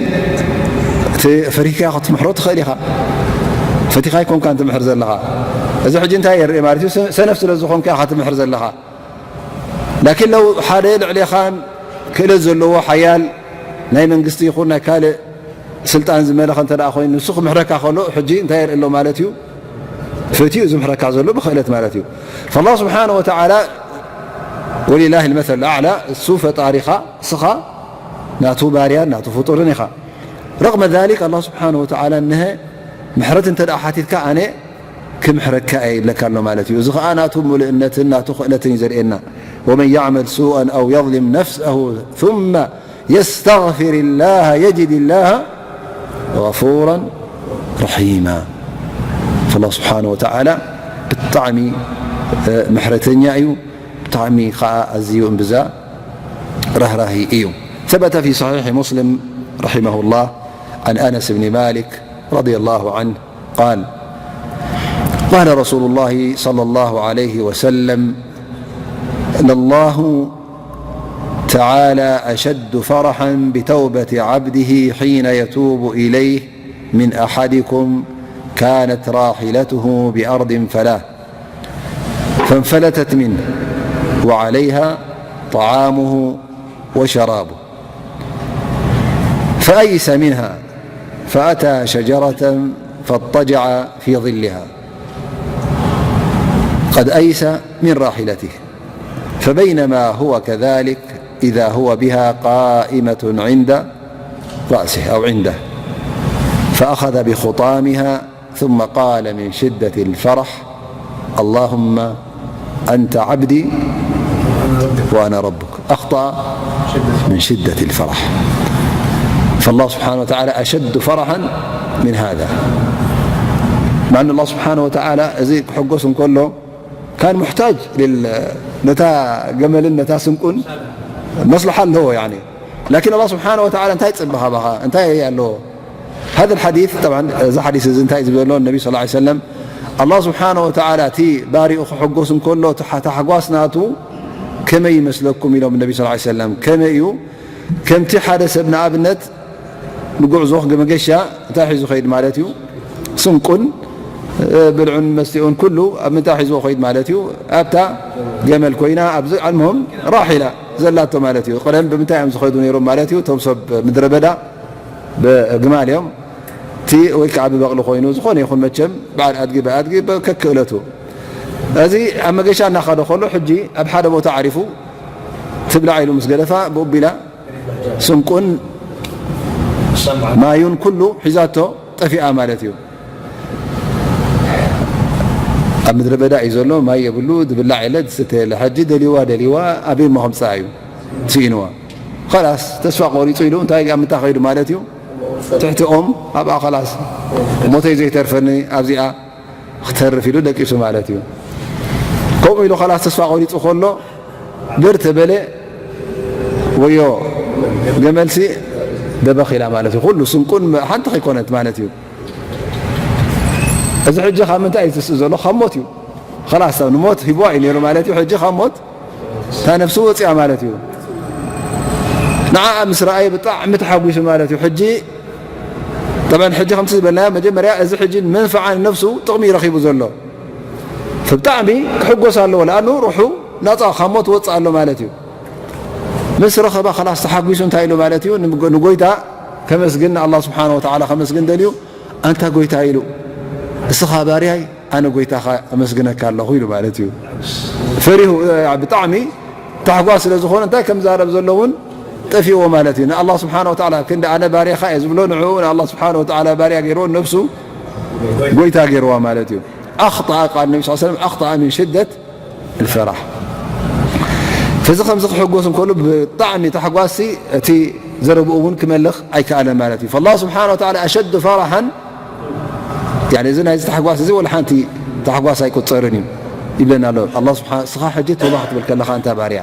እቲ ፈሪህካዮ ክትምሕሮ ትኽእል ኢኻ። ፈቲኻ ኣይኮንካን ትምሕር ዘለኻ። እዚ ሕጂ እንታይ የርኢ ማለት እዩ? ሰነፍ ስለ ዝኾንካ ኢኻ ትምሕር ዘለኻ። ላኪን ለው ሓደ ልዕሌኻን ክእለት ዘለዎ ሓያል ናይ መንግስቲ ይኹን ናይ ካልእ ስልጣን ዝመለኸ እንተ ደኣ ኮይኑ ንሱ ክምሕረካ ከሎ ሕጂ እንታይ የርኢ ኣሎ ማለት እዩ? ፈትዩ ዝምሕረካ ዘሎ ብክእለት ማለት እዩ። ፈላህ ስብሓነ ወተዓላ ወሊላህ ልመሰል ኣዕላ፣ እሱ ፈጣሪኻ፣ እስኻ ናቱ ባርያን ናቱ ፍጡርን ኢኻ። ረቕመ ዛሊክ ኣላህ ስብሓነ ወተዓላ እነሀ ምሕረት እንተ ደኣ ሓቲትካ ኣነ ክምሕረካ እየ ይብለካ ኣሎ ማለት እዩ። እዚ ኸዓ ናቱ ምሉእነትን ናቱ ክእለትን እዩ ዘርእየና። ወመን ያዕመል ሱኣን ኣው የظሊም ነፍሰሁ ثመ የስተግፊር ላህ የጅድ ላህ غفورا رحيما. فالله سبحانه وتعالى ብጣዕሚ ምሕረተኛ እዩ፣ ብጣዕሚ ከዓ ኣዝዩ እምብዛ ራህራሂ እዩ። ثبت في صحيح مسلم رحمه الله عن أنس بن مالك رضي الله عنه قال: قال رسول الله صلى الله عليه وسلم: لله تعالى أشد فرحا بتوبة عبده حين يتوب إليه من أحدكم كانت راحلته بأرض فلاة فانفلتت منه وعليها طعامه وشرابه فأيس منها فأتى شجرة فاضطجع في ظلها قد أيس من راحلته فبينما هو كذلك إذا هو بها قائمة عند رأسه أو عنده فأخذ بخطامها ثم قال من شدة الفرح: اللهم أنت عبدي وأنا ربك. أخطأ من شدة الفرح. فالله سبحانه وتعالى أشد فرحا من هذا. مع أن الله سبحانه وتعالى እዚ ክሕጎስ እንከሎ كان محتاج لل ነታ ገመልን ነታ ስንቁን መስለሓ ኣለዎ يعني. لكن الله سبحانه وتعالى እንታይ ይፅበኻ ባኻ እንታይ ኣለዎ? هذا الحديث طبعا እዚ ሓዲስ እዚ እንታይ ዝብለሎ ነቢ صلى الله عليه وسلم الله سبحانه وتعالى እቲ ባሪኡ ክሕጎስ እንከሎ እቲ ሓ- ታሕጓስ ናቱ ከመይ ይመስለኩም ኢሎም ነቢ ስ ሰለም። ከመይ እዩ? ከምቲ ሓደ ሰብ ንኣብነት ንጉዕዞ መገሻ እንታይ ሒዙ ኸይድ ማለት እዩ? ስንቁን ብልዑን መስቲኡን ኩሉ ኣብ ምንታይ ሒዝዎ ኸይድ ማለት እዩ? ኣብታ ገመል ኮይና ኣብዚ ኣልምሆም ራሒላ ዘላቶ ማለት እዩ። ቀደም ብምንታይ እዮም ዝኸዱ ነይሮም ማለት እዩ? እቶም ሰብ ምድረ በዳ ብግማል እዮም። እቲ ወይ ከዓ ብበቕሊ ኮይኑ ዝኾነ ይኹን መቸም በዓል ኣድጊ ብኣድጊ ከክእለቱ እዚ ኣብ መገሻ እናኸደ ከሎ ሕጂ ኣብ ሓደ ቦታ ዓሪፉ ትብላዕ ኢሉ ምስ ገደፋ ብኡቢላ ስንቁን ማዩን ኩሉ ሒዛቶ ጠፊኣ ማለት እዩ። ኣብ ምድረ በዳ እዩ ዘሎ፣ ማይ የብሉ፣ ዝብላዕ የለ፣ ዝስተ የለ። ሕጂ ደልይዋ ደልይዋ ኣበይ እሞ ከምፅኣ እዩ ስኢንዋ። ኸላስ ተስፋ ቆሪፁ ኢሉ እንታይ ኣብ ምንታይ ከይዱ ማለት እዩ? ትሕቲ ኦም ኣብኣ ኸላስ ሞተይ ዘይተርፈኒ ኣብዚኣ ክተርፍ ኢሉ ደቂሱ ማለት እዩ። ከምኡ ኢሉ ኸላስ ተስፋ ቆሪፁ ከሎ ብር ተበለ ወዮ ገመልሲ ደበኺላ ማለት እዩ። ኩሉ ስንቁን ሓንቲ ከይኮነት ማለት እዩ። እዚ ሕጂ ካብ ምንታይ እዩ ዝስእ ዘሎ? ካብ ሞት እዩ። ኸላስ ንሞት ሂብዋ እዩ ነይሩ ማለት እዩ። ሕጂ ካብ ሞት እታ ነፍሱ ወፂኣ ማለት እዩ። ንዓኣ ምስ ረኣየ ብጣዕሚ ተሓጒሱ ማለት እዩ። ሕጂ ጠብዐን ሕጂ ከምቲ ዝበልናዮ መጀመርያ እዚ ሕጂ መንፍዓ ንነፍሱ ጥቕሚ እዩ ረኺቡ ዘሎ። ብጣዕሚ ክሕጎስ ኣለዎ። ለኣኑ ሩሑ ናፃ ካብ ሞት ወፅእ ኣሎ ማለት እዩ። ምስ ረኸባ ኸላስ ተሓጒሱ እንታይ ኢሉ ማለት እዩ? ንጎይታ ከመስግን ንኣላህ ስብሓነ ወተዓላ ከመስግን ደልዩ ኣንታ ጎይታ ኢሉ እስኻ ባርያይ ኣነ ጎይታኻ ኣመስግነካ ኣለኹ ኢሉ ማለት እዩ። ፈሪሁ ብጣዕሚ ታሕጓስ ስለ ዝኾነ እንታይ ከም ዛረብ ዘሎ እውን ጠፊእዎ ማለት እዩ። ንኣላህ ስብሓነ ወተዓላ ክንዲ ኣነ ባርያኻ እየ ዝብሎ ንዕኡ ንኣላህ ስብሓነ ወተዓላ ባርያ ገይርዎ ነብሱ ጎይታ ገይርዋ ማለት እዩ። ኣኽጠኣ ቃል ነቢ ስ ሰለም ኣኽጠኣ ምን ሽደት ልፈራሕ። ፈዚ ከምዚ ክሕጎስ እንከሉ ብጣዕሚ ታሕጓሲ እቲ ዘረብኡ እውን ክመልኽ ኣይከኣለን ማለት እዩ። ፈላህ ስብሓነ ወተዓላ ኣሸዱ ፈራሓን እዚ ናይዚ ታሕጓስ እዚ ወላ ሓንቲ ታሕጓስ ኣይቁፀርን እዩ ይብለና ኣሎ። ኣላ ስብሓ እስኻ ሕጂ ቶባ ክትብል ከለኻ እንታ ባርያ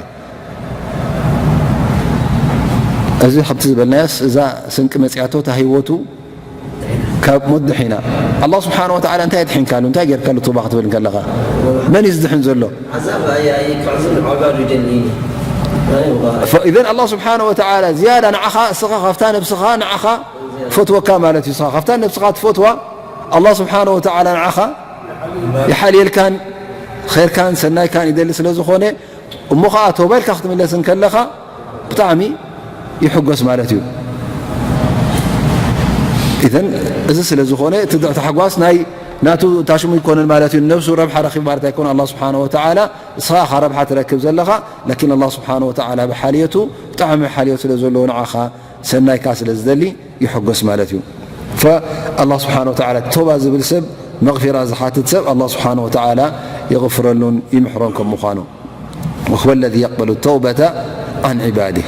እዚ ከምቲ ዝበልናዮስ እዛ ስንቂ መፅያቶ እታ ህይወቱ ካብ ሞት ድሒና ኣላ ስብሓን ወተዓላ እንታይ ድሒንካሉ እንታይ ጌርካሉ ቶባ ክትብል ከለኻ መን እዩ ዝድሕን ዘሎ? ዓዛብ ኣይ ኣይ ክዕዝብ ንዓባዱ ይደሊ እዩ። ኣይ ወላ ኢዘን ኣላ ስብሓን ወተዓላ ዝያዳ ንዓኻ እስኻ ካብታ ነብስኻ ንዓኻ ፈትወካ ማለት እዩ። እስኻ ካብታ ነብስኻ ትፈትዋ ኣላ ስብሓን ወተዓላ ንዓኻ ይሓልየልካን ኸይርካን ሰናይካን ይደሊ ስለ ዝኾነ እሞ ኸዓ ቶባ ኢልካ ክትምለስ እንከለኻ ብጣዕሚ ይሕጎስ ማለት እዩ። ኢዘን እዚ ስለ ዝኾነ እቲ ታሕጓስ ናይ ናቱ ታሽሙ ይኮነን ማለት እዩ። ነብሱ ረብሓ ረኺቡ ማለት ኣይኮነ ኣላ ስብሓን ወተዓላ እስኻ ኢኻ ረብሓ ትረክብ ዘለኻ ላኪን ኣላ ስብሓን ወተዓላ ብሓልየቱ ብጣዕሚ ሓልየት ስለ ዘለዎ ንዓኻ ሰናይካ ስለ ዝደሊ ይሕጎስ ማለት እዩ። ፈኣላ ስብሓን ወተዓላ ቶባ ዝብል ሰብ መቕፊራ ዝሓትት ሰብ ኣላ ስብሓን ወተዓላ ይቕፍረሉን ይምሕሮን ከም ምዃኑ وهو الذي يقبل التوبة عن عباده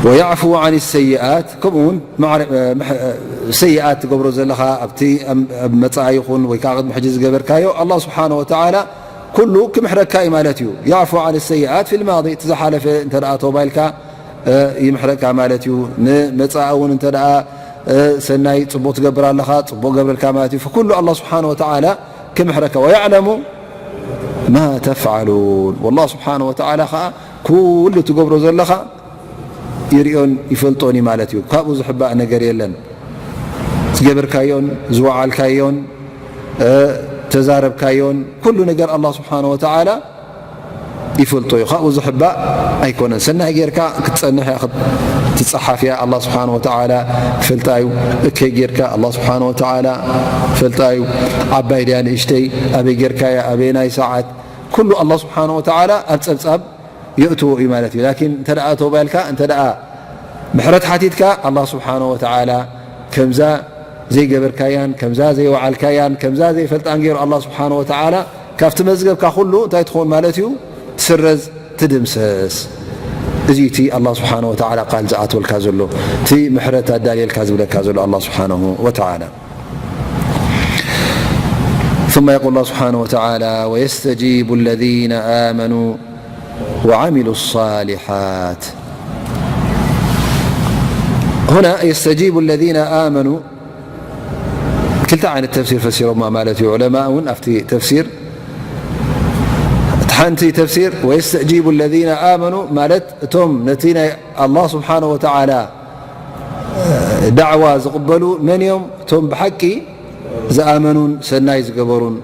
ويعفو عن السيئات ከምኡ እውን ሰይኣት ትገብሮ ዘለኻ ኣብቲ መፃኢ ይኹን ወይ ከዓ ቅድሚ ሕጂ ዝገበርካዮ ኣላ ስብሓን ወተዓላ ኩሉ ክምሕረካ እዩ ማለት እዩ። يعفو عن السيئات في الماضي እቲ ዝሓለፈ እንተ ደኣ ቶባ ኢልካ ይምሕረካ ማለት እዩ። ንመጻኢ እውን እንተ ደኣ ሰናይ ጽቡቕ ትገብር ኣለኻ ጽቡቕ ገብረልካ ማለት እዩ። ኩሉ ኣላ ስብሓን ወተዓላ ክምሕረካ ويعلم ما تفعلون والله سبحانه وتعالى ከዓ ኩሉ ትገብሮ ዘለኻ ይርእዮን ይፈልጦን እዩ ማለት እዩ። ካብኡ ዝሕባእ ነገር የለን። ዝገበርካዮን ዝወዓልካዮን ተዛረብካዮን ኩሉ ነገር ኣላ ስብሓን ወተዓላ ይፈልጦ እዩ። ካብኡ ዝሕባእ ኣይኮነን። ሰናይ ጌርካ ክትጸንሕ እያ ትጸሓፍ እያ ኣላ ስብሓን ወተዓላ ይፈልጣ እዩ። እከይ ጌርካ ኣላ ስብሓን ወተዓላ ይፈልጣ እዩ። ዓባይ ድያ ንእሽተይ ኣበይ ጌርካ እያ ኣበየናይ ሰዓት ኩሉ ኣላ ስብሓን ወተዓላ ኣብ ጸብጻብ የእትዎ እዩ ማለት እዩ። ላኪን እንተ ደኣ ተውባ ኢልካ እንተ ደኣ ምሕረት ሓቲትካ ኣላህ ስብሓነ ወተዓላ ከምዛ ዘይገበርካያን ከምዛ ዘይወዓልካያን ከምዛ ዘይፈልጣን ገይሩ ኣላህ ስብሓነ ወተዓላ ካብቲ መዝገብካ ኩሉ እንታይ ትኸውን ማለት እዩ? ትስረዝ፣ ትድምሰስ። እዚ እቲ ኣላህ ስብሓነ ወተዓላ ቃል ዝኣትወልካ ዘሎ እቲ ምሕረት ኣዳልየልካ ዝብለካ ዘሎ ኣላህ ስብሓነሁ ወተዓላ። ثم يقول الله سبحانه وتعالى ويستجيب الذين آمنوا وعملوا الصالحات. هنا يستجيب الذين آمنوا ክልተ ዓይነት ተፍሲር ፈሲሮማ ማለት እዩ ዑለማ እውን ኣብቲ ተፍሲር ሓንቲ ተፍሲር፣ "ወየስተእጂቡ ለዚነ ኣመኑ" ማለት እቶም ነቲ ናይ ኣላህ ስብሓነ ወተዓላ ዳዕዋ ዝቕበሉ መን እዮም? እቶም ብሓቂ ዝኣመኑን ሰናይ ዝገበሩን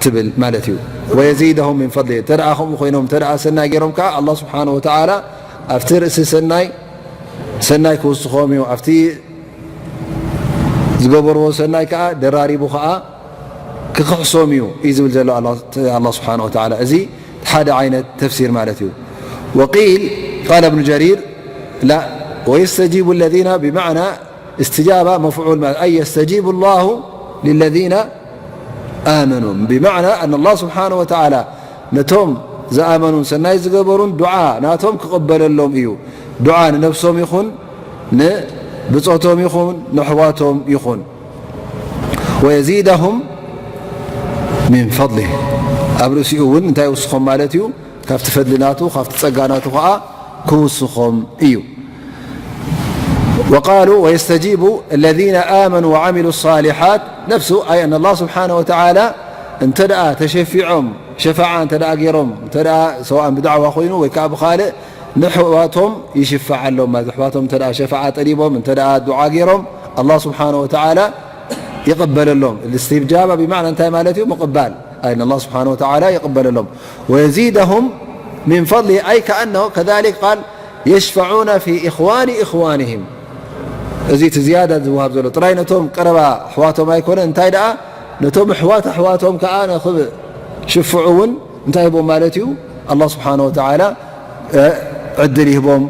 ትብል ማለት እዩ። "ወየዚደሁም ሚን ፈድሊ" እንተ ደኣ ከምኡ ኮይኖም፣ እንተ ደኣ ሰናይ ገይሮም ከኣ ኣላህ ስብሓነ ወተዓላ ኣብቲ ርእሲ ሰናይ፣ ሰናይ ክውስኾም እዩ። ኣብቲ ዝገበርዎ ሰናይ ከኣ ደራሪቡ ከኣ ክኽሕሶም እዩ፣ እዩ ዝብል ዘሎ ኣላ-፣ ኣላህ ስብሓነ ወተዓላ። እዚ ሓደ ዓይነት ተፍሲር ማለት እዩ። ወቂል ቃለ እብኑ ጀሪር ላ፣ ወየስተጂቡ ለዚነ ብማዕና እስትጃባ መፍዑል ማለት፣ ኣይ የስተጂቡ ላሁ ሊለዚነ ኣመኑ፣ ብማዕና ኣን ኣላህ ስብሓነ ወተዓላ ነቶም ዝኣመኑን ሰናይ ዝገበሩን ዱዓ ናቶም ክቕበለሎም እዩ። ዱዓ ንነፍሶም ይኹን ንብጾቶም ይኹን ንኣሕዋቶም ይኹን። ወየዚደሁም ሚን ፈድሊህ፣ ኣብ ርእሲኡ እውን እንታይ ይውስኾም ማለት እዩ? ካብቲ ፈድሊ ናቱ፣ ካብቲ ጸጋ ናቱ ኸኣ ክውስኾም እዩ። ወቃሉ ወየስተጂቡ ለዚነ ኣመኑ ወዓሚሉ ሳሊሓት፣ ነፍሱ ኣይ ኣን ኣላህ ስብሓነ ወተዓላ እንተ ደኣ ተሸፊዖም፣ ሸፋዓ እንተ ደኣ ገይሮም፣ እንተ ደኣ ሰዋእን ብዳዕዋ ኮይኑ ወይ ከኣ ብኻልእ፣ ንኣሕዋቶም ይሽፈዓሎም ማለት፣ ኣሕዋቶም እንተ ደኣ ሸፋዓ ጠሊቦም፣ እንተ ደኣ ዱዓ ገይሮም፣ ኣላህ ስብሓነ ወተዓላ ይቕበለሎም። እስትብጃባ ብማዕና እንታይ ማለት እዩ? ምቕባል። ኣይ ኣላህ ስብሓነ ወተዓላ ይቕበለሎም። ወየዚደሁም ሚን ፈድሊ፣ ኣይ ከኣነሁ ከዛሊክ ቃል የሽፈዑነ ፊ ኢኽዋኒ ኢኽዋንህም። እዚ እቲ ዝያዳ ዝወሃብ ዘሎ ጥራይ ነቶም ቀረባ ኣሕዋቶም ኣይኮነን፣ እንታይ ደኣ ነቶም ኣሕዋት ኣሕዋቶም ከኣ ንኽብ ሽፍዑ እውን እንታይ ይህቦም ማለት እዩ? ኣላህ ስብሓነ ወተዓላ፣ እ፣ ዕድል ይህቦም፣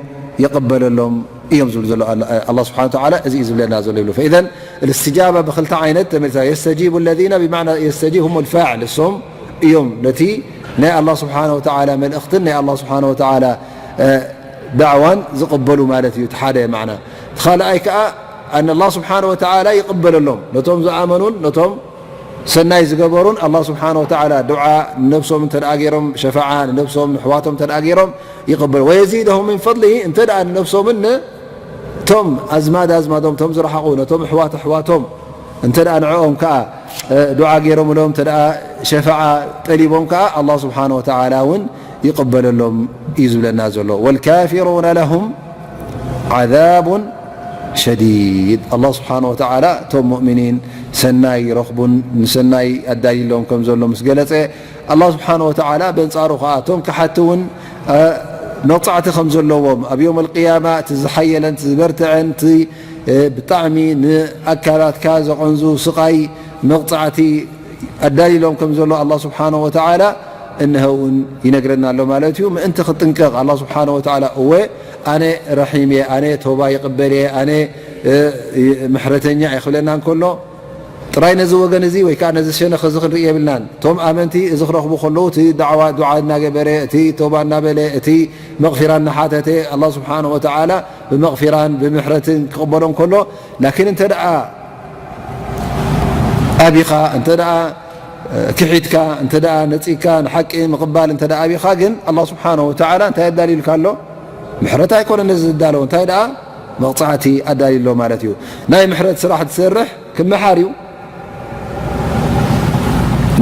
ይቕበለሎም እዮም ዝብል ዘሎ ኣላ-፣ ኣላህ ስብሓነ ወተዓላ እዚ እዩ ዝብለና ዘሎ ይብሉ። ፈኢዘን እልስትጃባ ብኽልተ ዓይነት ተመሊሳ፣ የስተጂቡ ለዚነ ብማዕና የስተጂብ ሁም ልፋዕል፣ እሶም እዮም ነቲ ናይ ኣላህ ስብሓነ ወተዓላ መልእኽትን ናይ ኣላህ ስብሓነ ወተዓላ፣ እ፣ ዳዕዋን ዝቕበሉ ማለት እዩ። እቲ ሓደ ማዕና። እቲ ካልኣይ ከኣ ኣን ኣላህ ስብሓነ ወተዓላ ይቕበለሎም፣ ነቶም ዝኣመኑን ነቶም ሰናይ ዝገበሩን ኣላህ ስብሓነ ወተዓላ ዱዓ ንነብሶም እንተ ደኣ ገይሮም፣ ሸፋዓ ንነብሶም ንኣሕዋቶም እንተ ደኣ ገይሮም ይቕበል። ወየዚደሁም ሚን ፈድሊሂ፣ እንተ ደኣ ንነብሶምን ነቶም ኣዝማድ ኣዝማዶም፣ እቶም ዝረሓቑ፣ ነቶም ኣሕዋት ኣሕዋቶም እንተ ደኣ ንዕኦም ከኣ፣ እ፣ ዱዓ ገይሮምሎም፣ እንተ ደኣ ሸፋዓ ጠሊቦም ከኣ ኣላህ ስብሓነ ወተዓላ እውን ይቕበለሎም እዩ ዝብለና ዘሎ። ወልካፊሩነ ለሁም ዓዛቡን ሸዲድ። ኣላህ ስብሓነ ወተዓላ እቶም ሙእሚኒን ሰናይ ይረኽቡን ንሰናይ ኣዳልዩሎም ከም ዘሎ ምስ ገለጸ፣ ኣላህ ስብሓነ ወተዓላ በንጻሩ ከኣ እቶም ከሓቲ እውን፣ እ፣ መቕጻዕቲ ከም ዘለዎም፣ ኣብ የውም ኣልቅያማ እቲ ዝሓየለን እቲ ዝበርትዐን እቲ፣ እ፣ ብጣዕሚ ንኣካላትካ ዘቐንዙ ስቓይ መቕጻዕቲ ኣዳልዩሎም ከም ዘሎ ኣላህ ስብሓነ ወተዓላ እንሀ እውን ይነግረና ኣሎ ማለት እዩ። ምእንቲ ክጥንቀቕ ኣላህ ስብሓነ ወተዓላ፣ እወ፣ ኣነ ረሒም እየ፣ ኣነ ተውባ ይቕበል እየ፣ ኣነ፣ እ፣ ምሕረተኛ እየ ክብለና እንከሎ፣ ጥራይ ነዚ ወገን እዚ ወይ ከኣ ነዚ ሸነኽ እዚ ክንርኢ የብልናን። እቶም ኣመንቲ እዚ ክረኽቡ ከለዉ፣ እቲ ዳዕዋ፣ ዱዓ እናገበረ፣ እቲ ተውባ እናበለ፣ እቲ መቕፊራ እናሓተተ፣ ኣላህ ስብሓነ ወተዓላ ብመቕፊራን ብምሕረትን ክቕበሎም ከሎ፣ ላኪን እንተ ደኣ ኣቢኻ፣ እንተ ደኣ ክሒድካ፣ እንተ ደኣ ነጺግካ፣ ንሓቂ ምቕባል እንተ ደኣ ኣቢኻ፣ ግን ኣላህ ስብሓነሁ ወተዓላ እንታይ ኣዳልዩልካ ኣሎ? ምሕረት ኣይኮነን ነዚ ዝዳለዎ፣ እንታይ ደኣ መቕጻዕቲ ኣዳልዩ ኣሎ ማለት እዩ። ናይ ምሕረት ስራሕ ትሰርሕ ክመሓር እዩ።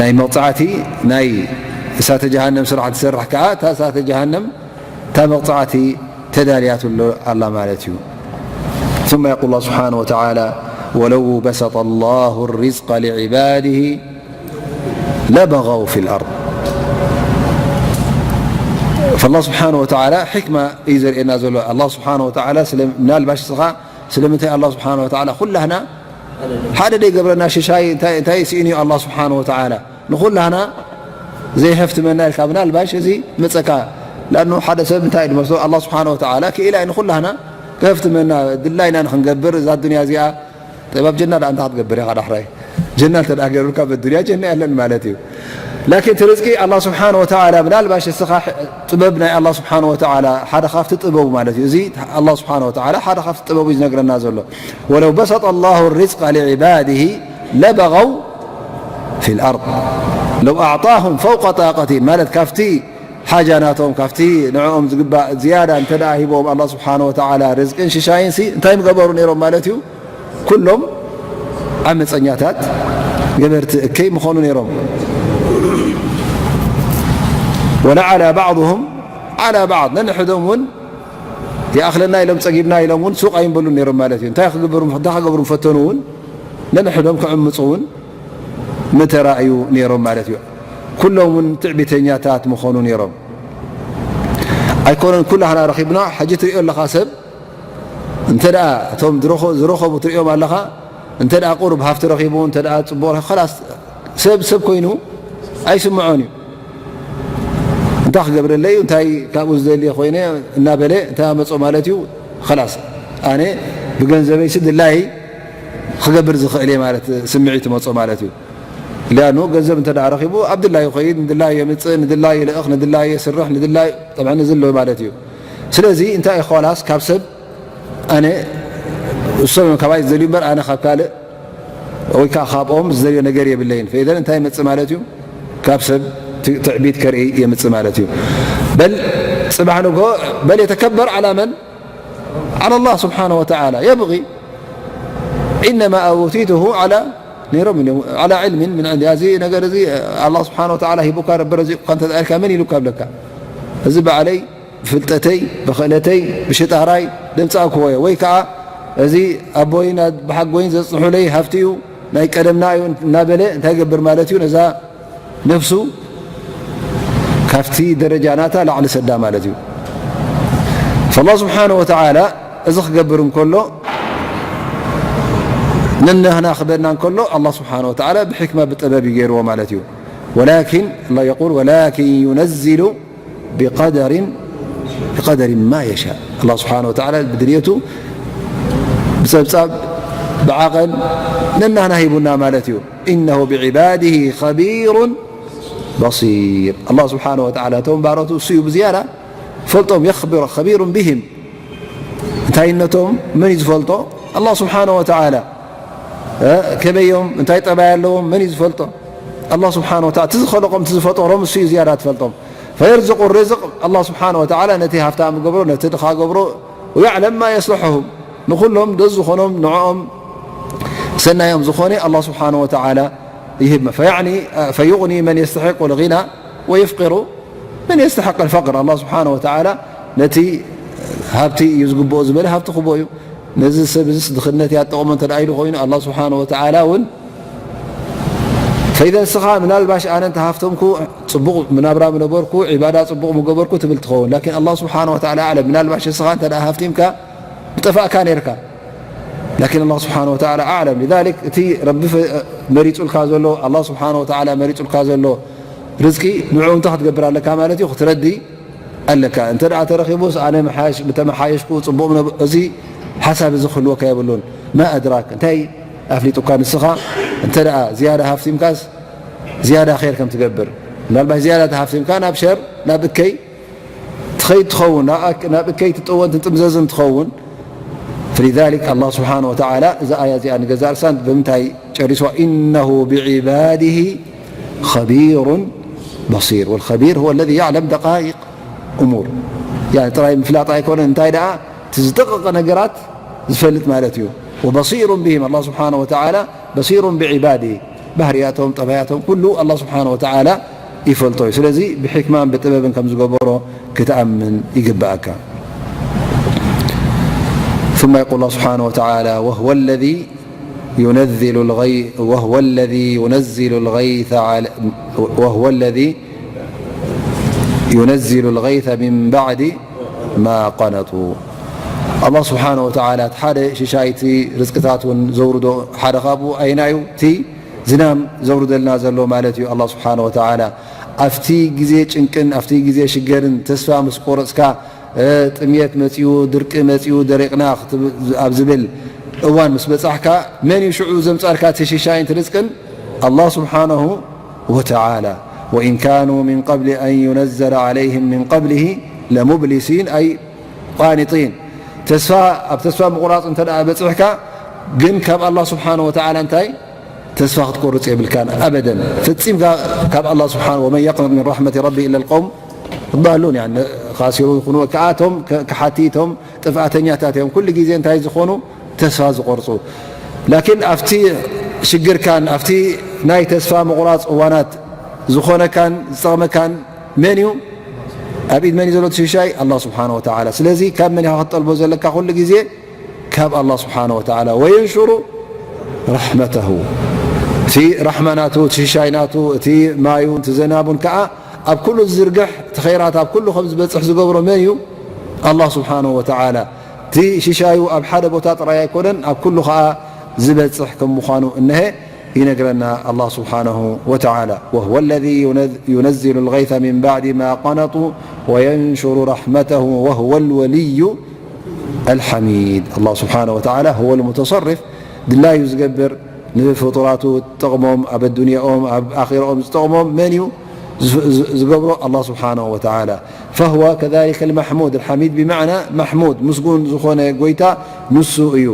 ናይ መቕጻዕቲ፣ ናይ እሳተ ጀሃነም ስራሕ ትሰርሕ ከኣ፣ እታ እሳተ ጀሃነም እታ መቕጻዕቲ ተዳልያትሉ ኣላ ማለት እዩ። ثم يقول الله سبحانه وتعالى: ولو بسط الله الرزق لعباده لبغوا في الأرض. فالله سبحانه وتعالى ሕክማ እዩ ዘርእየና ዘሎ። ኣላህ ስብሓነሁ ወተዓላ ስለ-፣ ምናልባሽ እስኻ ስለምንታይ ኣላህ ስብሓነሁ ወተዓላ ኩላህና ሓደ ደይገብረና ሽሻይ እንታይ፣ እንታይ ስኢኑ እዩ ኣላህ ስብሓነሁ ወተዓላ ንኹላህና ዘይሀፍትመና ኢልካ ምናልባሽ እዚ መጸካ። ለኣኑ ሓደ ሰብ እንታይ ድመስሎ ኣላህ ስብሓነሁ ወተዓላ ክኢላ እዩ ንኹላህና ክሀፍትመና ድላይና ንኽንገብር እዛ ዱንያ እዚኣ። ጠይብ ኣብ ጀና ደኣ እንታይ ክትገብር ኢኻ ዳሕራይ? ጀና እንተ ደኣ ገይሩልካ በዱንያ ጀና የለን ማለት እዩ። ላኪን እቲ ርዝቂ ኣላህ ስብሓነሁ ወተዓላ ምናልባሽ እስኻ ጥበብ ናይ ኣላህ ስብሓነሁ ወተዓላ ሓደ ካብቲ ጥበቡ ማለት እዩ። እዚ ኣላህ ስብሓነሁ ወተዓላ ሓደ ካብቲ ጥበቡ እዩ ዝነግረና ዘሎ። ولو بسط الله الرزق لعباده لبغوا في الأرض لو أعطاهم فوق طاقتهم ማለት ካብቲ ሓጃ ናቶም ካብቲ ንዕኦም ዝግባእ ዝያዳ እንተ ደኣ ሂቦም ኣላህ ስብሓነሁ ወተዓላ ርዝቅን ሽሻይንሲ እንታይ ምገበሩ ነይሮም ማለት እዩ? ኩሎም ዓመፀኛታት ገበርቲ እከይ ምኾኑ ነይሮም። ወለዓላ ባዕዱሁም ዓላ ባዕድ፣ ነንሕዶም እውን ይኣኽለና ኢሎም፣ ጸጊብና ኢሎም እውን ሱቕ ኣይንበሉን ነይሮም ማለት እዩ። እንታይ ክግበሩ፣ እንታይ ክገብሩ ፈተኑ እውን፣ ነንሕዶም ክዕምፁ እውን ምተራእዩ ነይሮም ማለት እዩ። ኩሎም እውን ትዕቢተኛታት ምኾኑ ነይሮም። ኣይኮነን ኩላህና ረኺብና፣ ሕጂ ትሪኦ ኣለኻ ሰብ እንተ ደኣ እቶም ዝረኸ-፣ ዝረኸቡ ትሪኦም ኣለኻ፣ እንተ ደኣ ቁሩብ ሃፍቲ ረኺቡ፣ እንተ ደኣ ጽቡቕ ረኺቡ፣ ኸላስ ሰብ ሰብ ኮይኑ ኣይስምዖን እዩ። እንታይ ክገብረለይ እዩ፣ እንታይ ካብኡ ዝደልየ ኮይነ እናበለ እንታይ ኣመጾ ማለት እዩ። ኸላስ ኣነ ብገንዘበይሲ ድላየይ ክገብር ዝኽእል እየ ማለት ስምዒት ይመጾ ማለት እዩ። ሊኣኑ ገንዘብ እንተ ደኣ ረኺቡ ኣብ ድላዩ ይኸይድ፣ ንድላዩ የምጽእ፣ ንድላዩ ይልእኽ፣ ንድላዩ የስርሕ፣ ንድላዩ ጠብዐ ንዝሎ ማለት እዩ። ስለዚ እንታይ እዩ ኸላስ ካብ ሰብ ኣነ እሶም እዮም ካባይ ዝደልዩ እምበር ኣነ ካብ ካልእ ወይ ከዓ ካብኦም ዝደልዮ ነገር የብለይን። ፈኢዘን እንታይ ይመጽእ ማለት እዩ? ካብ ሰብ ት-፣ ትዕቢት ከርኢ የምጽእ ማለት እዩ። በል ጽባሕ ንግሆ በል የተከበር ዓላ መን? ዓላ ላህ ስብሓነ ወተዓላ የብቒ። ኢነማ ኣውቲቱሁ ዓላ ነይሮም ኢሎም፣ ዓላ ዕልሚን ምን ዕንዲ። እዚ ነገር እዚ ኣላህ ስብሓነ ወተዓላ ሂቡካ ነበር፣ እዚ እኳ እንተ ኢልካ መን ኢሉካ ብለካ? እዚ ባዕለይ ብፍልጠተይ፣ ብኽእለተይ፣ ብሽጣራይ ዘምጻእክዎ እየ። ወይ ከዓ እዚ ኣቦይን ብሓጎይን ዘጽንሑለይ ሃፍቲ እዩ፣ ናይ ቀደምና እዩ እናበለ እንታይ ይገብር ማለት እዩ? ነዛ ነፍሱ ካብቲ ደረጃ ናታ ላዕሊ ሰዳ ማለት እዩ። ፈላህ ስብሓነ ወተዓላ እዚ ክገብር እንከሎ፣ ነናህና ክበና እንከሎ፣ ኣላህ ስብሓነ ወተዓላ ብሕክማ ብጥበብ እዩ ገይርዎ ማለት እዩ። ወላኪን፣ ኣላህ የቁል፣ ወላኪን ዩነዚሉ ቢቀደሪን፣ ቢቀደሪ ማ የሻእ። ኣላህ ስብሓነ ወተዓላ ብድልየቱ፣ ብጸብጻብ፣ ብዓቐን ነናህና ሂቡና ማለት እዩ። ኢነሁ ብዒባዲሂ ኸቢሩን በሲር። ኣላህ ስብሓነ ወተዓላ እቶም ባሮቱ እሱ እዩ ብዝያዳ ፈልጦም። የኽቢር፣ ኸቢሩን ቢሂም። እንታይነቶም መን እዩ ዝፈልጦ? ኣላህ ስብሓነ ወተዓላ። እ፣ ከመዮም፣ እንታይ ጠባይ ኣለዎም መን እዩ ዝፈልጦ? ኣላህ ስብሓነ ወተዓላ። እቲ ዝኸለቖም፣ እቲ ዝፈጠሮም እሱ እዩ ዝያዳ ትፈልጦም። ፈየርዝቁ ርዝቅ፣ ኣላህ ስብሓነ ወተዓላ ነቲ ሃፍታም ገብሮ፣ ነቲ ድኻ ገብሮ፣ ወየዕለም ማ የስልሐሁም፣ ንኹሎም ደስ ዝኾኖም ንዕኦም ሰናዮም ዝኾነ ኣላህ ስብሓነ ወተዓላ ይህብ። ፈያዕኒ፣ ፈዩቕኒ መን የስተሒቁ ልጊና ወየፍቅሩ መን የስተሒቅ ልፈቅር። ኣላህ ስብሓነ ወተዓላ ነቲ ሃብቲ እዩ ዝግብኦ ዝበለ ሃብቲ ክቦ እዩ። ነዚ ሰብ እዚስ ድኽነት ያጠቕሞ እንተ ደኣ ኢሉ ኮይኑ ኣላህ ስብሓነ ወተዓላ እውን ፈኢዘ ንስኻ ምናልባሽ ኣነ እንተሃፍተምኩ ጽቡቕ ምናብራ ምነበርኩ፣ ዒባዳ ጽቡቕ ምገበርኩ ትብል ትኸውን። ላኪን ኣላህ ስብሓነ ወተዓላ ኣዕለም። ምናልባሽ ንስኻ እንተ ደኣ ሃፍቲምካ ምጠፋእካ ነይርካ። ላኪን ኣላህ ስብሓነ ወተዓላ ኣዕለም። ሊዛሊክ እቲ ረቢ ፈ-፣ መሪጹልካ ዘሎ፣ ኣላህ ስብሓነ ወተዓላ መሪጹልካ ዘሎ ርዝቂ ንዕኡ እንታይ ክትገብር ኣለካ ማለት እዩ፣ ክትረዲ ኣለካ። እንተ ደኣ ተረኺቡስ ኣነ መሓሽ-፣ ምተመሓየሽኩ ጽቡቕ ምነ-፣ እዚ ሓሳብ እዚ ክህልወካ የብሉን። ማ ኣድራክ፣ እንታይ ኣፍሊጡካ ንስኻ? እንተ ደኣ ዝያዳ ሃፍቲምካስ ዝያዳ ኸይር ከም ትገብር። ምናልባት ዝያዳ ተሃፍቲምካ ናብ ሸር፣ ናብ እከይ ትኸይድ ትኸውን፣ ናብ ኣክ-፣ ናብ እከይ ትጥወን ትጥምዘዝን ትኸውን። فلذلك ኣላህ ስብሓነ ወተዓላ እዛ ኣያ እዚኣ ንገዛእ ርእሳ ብምንታይ ጨሪስዋ? ኢነሁ ብዒባዲሂ ኸቢሩን በሲር። ወልኸቢር ሁወ ለዚ ያዕለም ደቃይቅ እሙር። ያኒ ጥራይ ምፍላጥ ኣይኮነን፣ እንታይ ደኣ እቲ ዝደቀቐ ነገራት ዝፈልጥ ማለት እዩ። ወበሲሩን ቢሂም፣ ኣላህ ስብሓነ ወተዓላ በሲሩን ብዒባዲሂ፣ ባህርያቶም፣ ጠባያቶም ኩሉ ኣላህ ስብሓነ ወተዓላ ይፈልጦ እዩ። ስለዚ ብሕክማን ብጥበብን ከም ዝገበሮ ክትኣምን ይግብኣካ። ثم يقول الله سبحانه وتعالى: وهو الذي ينزل الغي-، وهو الذي ينزل الغيث على، وهو الذي ينزل الغيث من بعد ما قنطوا. ኣላህ ስብሓነ ወተዓላ እቲ ሓደ ሽሻይቲ ርዝቅታት እውን ዘውርዶ ሓደ ካብኡ ኣይናዩ? እቲ ዝናም ዘውርደልና ዘሎ ማለት እዩ። ኣላህ ስብሓነ ወተዓላ ኣብቲ ግዜ ጭንቅን ኣብቲ ግዜ ሽገርን ተስፋ ምስ ቆረጽካ፣ እ፣ ጥምየት መጺኡ፣ ድርቂ መጺኡ፣ ደሪቕና ክትብ-፣ ኣብ ዝብል እዋን ምስ በጻሕካ፣ መን እዩ ሽዑ ዘምጻልካ እቲ ሽሻይን እቲ ርዝቅን? ኣላህ ስብሓነሁ ወተዓላ። وإن كانوا من قبل أن ينزل عليهم من قبله لمبلسين، أي قانطين. ተስፋ፣ ኣብ ተስፋ ምቑራጽ እንተ ደኣ በጺሕካ፣ ግን ካብ ኣላህ ስብሓነሁ ወተዓላ እንታይ ተስፋ ክትቆርጽ የብልካን፣ ኣበደን። ፈጺምካ ካብ ኣላህ ስብሓነሁ፣ ومن يقنط من رحمة ربه إلا القوم الضالون፣ ያኒ ካሲሩን ይኹኑ፣ ወይ ከኣ እቶም ከ-፣ ከሓቲ፣ እቶም ጥፍኣተኛታት እዮም። ኩሉ ግዜ እንታይ ዝኾኑ? ተስፋ ዝቆርጹ። ላኪን ኣብቲ ሽግርካን ኣብቲ ናይ ተስፋ ምቑራጽ እዋናት ዝኾነካን ዝጠቕመካን መን እዩ? ኣብ ኢድ መን እዩ ዘሎ እቲ ሽሻይ? ኣላህ ስብሓነ ወተዓላ። ስለዚ ካብ መን ኢኻ ክትጠልቦ ዘለካ? ኩሉ ግዜ ካብ ኣላህ ስብሓነ ወተዓላ። ወየንሹሩ ረሕመተሁ፣ እቲ ራሕማ ናቱ፣ እቲ ሽሻይ ናቱ፣ እቲ ማዩን እቲ ዘናቡን ከዓ ኣብ ኩሉ ዝዝርግሕ፣ እቲ ኸይራት ኣብ ኩሉ ከም ዝበፅሕ ዝገብሮ መን እዩ? ኣላህ ስብሓነ ወተዓላ። እቲ ሽሻዩ ኣብ ሓደ ቦታ ጥራይ ኣይኮነን፣ ኣብ ኩሉ ከዓ ዝበፅሕ ከም ምዃኑ እነሀ ይነግረና ኣላህ ስብሓነሁ ወተዓላ። وهو الذي ينزل الغيث من بعد ما قنطوا وينشر رحمته وهو الولي الحميد. ኣላህ ስብሓነሁ ወተዓላ هو المتصرف፣ ድላዩ ዝገብር፣ ንፍጡራቱ ዝጠቕሞም፣ ኣብ ኣዱንያኦም ኣብ ኣኺራኦም ዝጠቕሞም መን እዩ ዝ-፣ ዝ-፣ ዝገብሮ? ኣላህ ስብሓነሁ ወተዓላ። فهو كذلك المحمود، الحميد بمعنى محمود، ምስጉን ዝኾነ ጎይታ ንሱ እዩ።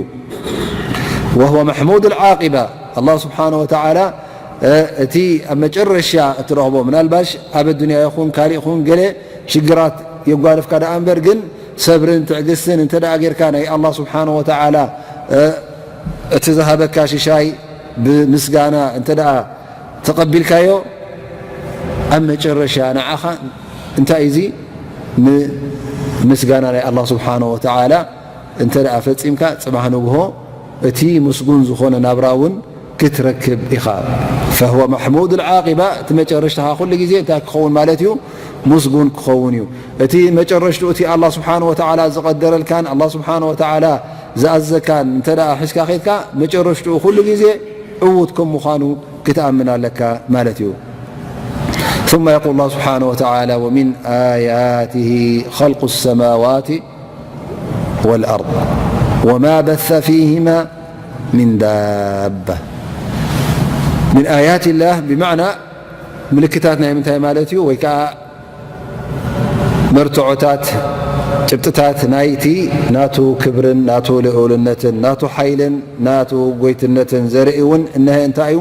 وهو محمود العاقبة، ኣላህ ስብሓነሁ ወተዓላ፣ እ፣ እቲ ኣብ መጨረሻ እትረኽቦ፣ ምናልባሽ ኣብ ኣዱንያ ይኹን ካሊእ ይኹን ገለ ሽግራት የጓልፍካ ደኣ እምበር፣ ግን ሰብርን ትዕግስትን እንተ ደኣ ጌርካ፣ ናይ ኣላህ ስብሓነሁ ወተዓላ፣ እ፣ እቲ ዝሃበካ ሽሻይ ብምስጋና እንተ ደኣ ተቐቢልካዮ፣ ኣብ መጨረሻ ንዓኻ እንታይ እዩ እዚ? ንምስጋና ናይ ኣላህ ስብሓነሁ ወተዓላ እንተ ደኣ ፈጺምካ፣ ጽባሕ ንግሆ እቲ ምስጉን ዝኾነ ናብራ እውን ክትረክብ ኢኻ። فهو محمود العاقبة፣ እቲ መጨረሽታኻ ኩሉ ግዜ እንታይ ክኸውን ማለት እዩ? ምስጉን ክኸውን እዩ። እቲ መጨረሽትኡ እቲ ኣላህ ስብሓነሁ ወተዓላ ዝቐደረልካን ኣላህ ስብሓነሁ ወተዓላ ዝኣዘካን እንተ ደኣ ሒዝካ ኸይድካ፣ መጨረሽትኡ ኩሉ ግዜ ዕዉት ከም ምዃኑ ክትኣምን ኣለካ ማለት እዩ። ثم يقول الله سبحانه وتعالى: ومن آياته خلق السماوات والأرض وما بث فيهما من دابة. من آيات الله بمعنى ምልክታት ናይ ምንታይ ማለት እዩ? ወይ ከዓ መርትዖታት፣ ጭብጥታት ናይቲ ናቱ ክብርን ናቱ ልዑልነትን ናቱ ሓይልን ናቱ ጎይትነትን ዘርኢ እውን እነሀ እንታይ እዩ?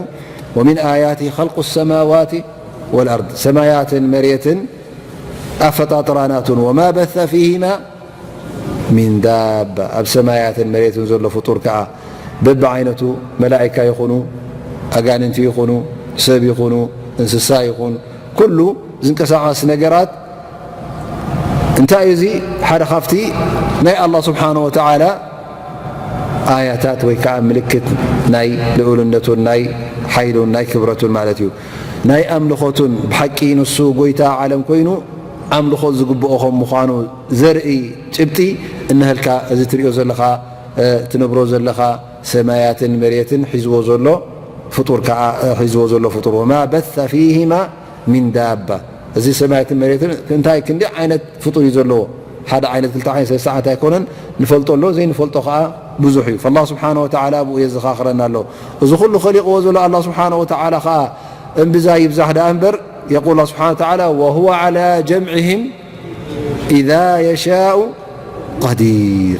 ومن آياته خلق السماوات والأرض، ሰማያትን መሬትን ኣፈጣጥራ ናቱን፣ وما بث فيهما من دابة، ኣብ ሰማያትን መሬትን ዘሎ ፍጡር ከዓ በብዓይነቱ፣ መላኢካ ይኹኑ፣ ኣጋንንቲ ይኹኑ፣ ሰብ ይኹኑ፣ እንስሳ ይኹን፣ ኩሉ ዝንቀሳቐስ ነገራት እንታይ እዩ? እዚ ሓደ ካብቲ ናይ ኣላህ ስብሓነ ወተዓላ ኣያታት ወይ ከዓ ምልክት ናይ ልዑልነቱን ናይ ሓይሉን ናይ ክብረቱን ማለት እዩ። ናይ ኣምልኾቱን ብሓቂ ንሱ ጎይታ ዓለም ኮይኑ ኣምልኾ ዝግብኦ ከም ምዃኑ ዘርኢ ጭብጢ እነሀልካ። እዚ ትሪኦ ዘለኻ፣ እ፣ ትነብሮ ዘለኻ ሰማያትን መሬትን ሒዝዎ ዘሎ ፍጡር ከዓ፣ እ፣ ሒዝዎ ዘሎ ፍጡር፣ وما بث فيهما من دابة። እዚ ሰማያትን መሬትን እንታይ ክንደይ ዓይነት ፍጡር እዩ ዘለዎ? ሓደ ዓይነት፣ ክልተ ዓይነት፣ ሰለስተ ዓይነት ኣይኮነን። ንፈልጦ ኣሎ፣ ዘይንፈልጦ ከዓ ብዙሕ እዩ። فالله سبحانه وتعالى ብኡ የዘኻኽረና ኣሎ። እዚ ኩሉ ኸሊቕዎ ዘሎ ኣላህ ስብሓነ ወተዓላ ከዓ እምብዛ ይብዛሕ ደኣ እምበር፣ يقول الله سبحانه وتعالى: وهو على جمعهم إذا يشاء قدير።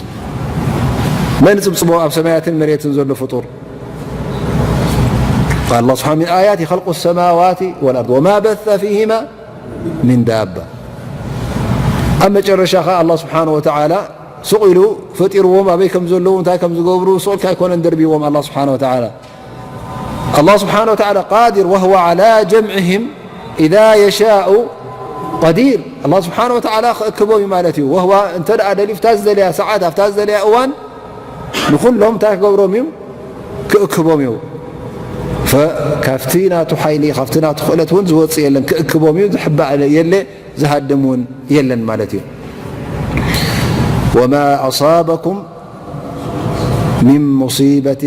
መን ጽብጽቦ ኣብ ሰማያትን መሬትን ዘሎ ፍጡር? قال الله سبحانه: من آياته خلق السماوات والأرض وما بث فيهما من دابة። ኣብ መጨረሻ ኸዓ ኣላህ ስብሓነ ወተዓላ ስቕ ኢሉ ፈጢርዎም፣ ኣበይ ከም ዘለዉ፣ እንታይ ከም ዝገብሩ ስቕ ኢልካ ኣይኮነን ደርቢዎም ኣላህ ስብሓነ ወተዓላ። ኣላህ ስብሓነ ወተዓላ ቃዲር፣ وهو على جمعهم إذا يشاء قدير። ኣላህ ስብሓነ ወተዓላ ክእክቦም እዩ ማለት እዩ። وهو እንተ ደኣ ደልዩ፣ ኣብታ ዝደለያ ሰዓት፣ ኣብታ ዝደለያ እዋን ንኹሎም እንታይ ክገብሮም እዩ? ክእክቦም እዩ። ፈ-፣ ካብቲ ናቱ ሓይሊ፣ ካብቲ ናቱ ክእለት እውን ዝወፅእ የለን። ክእክቦም እዩ፣ ዝሕባእ የለ፣ ዝሃድም እውን የለን ማለት እዩ። وما أصابكم من مصيبة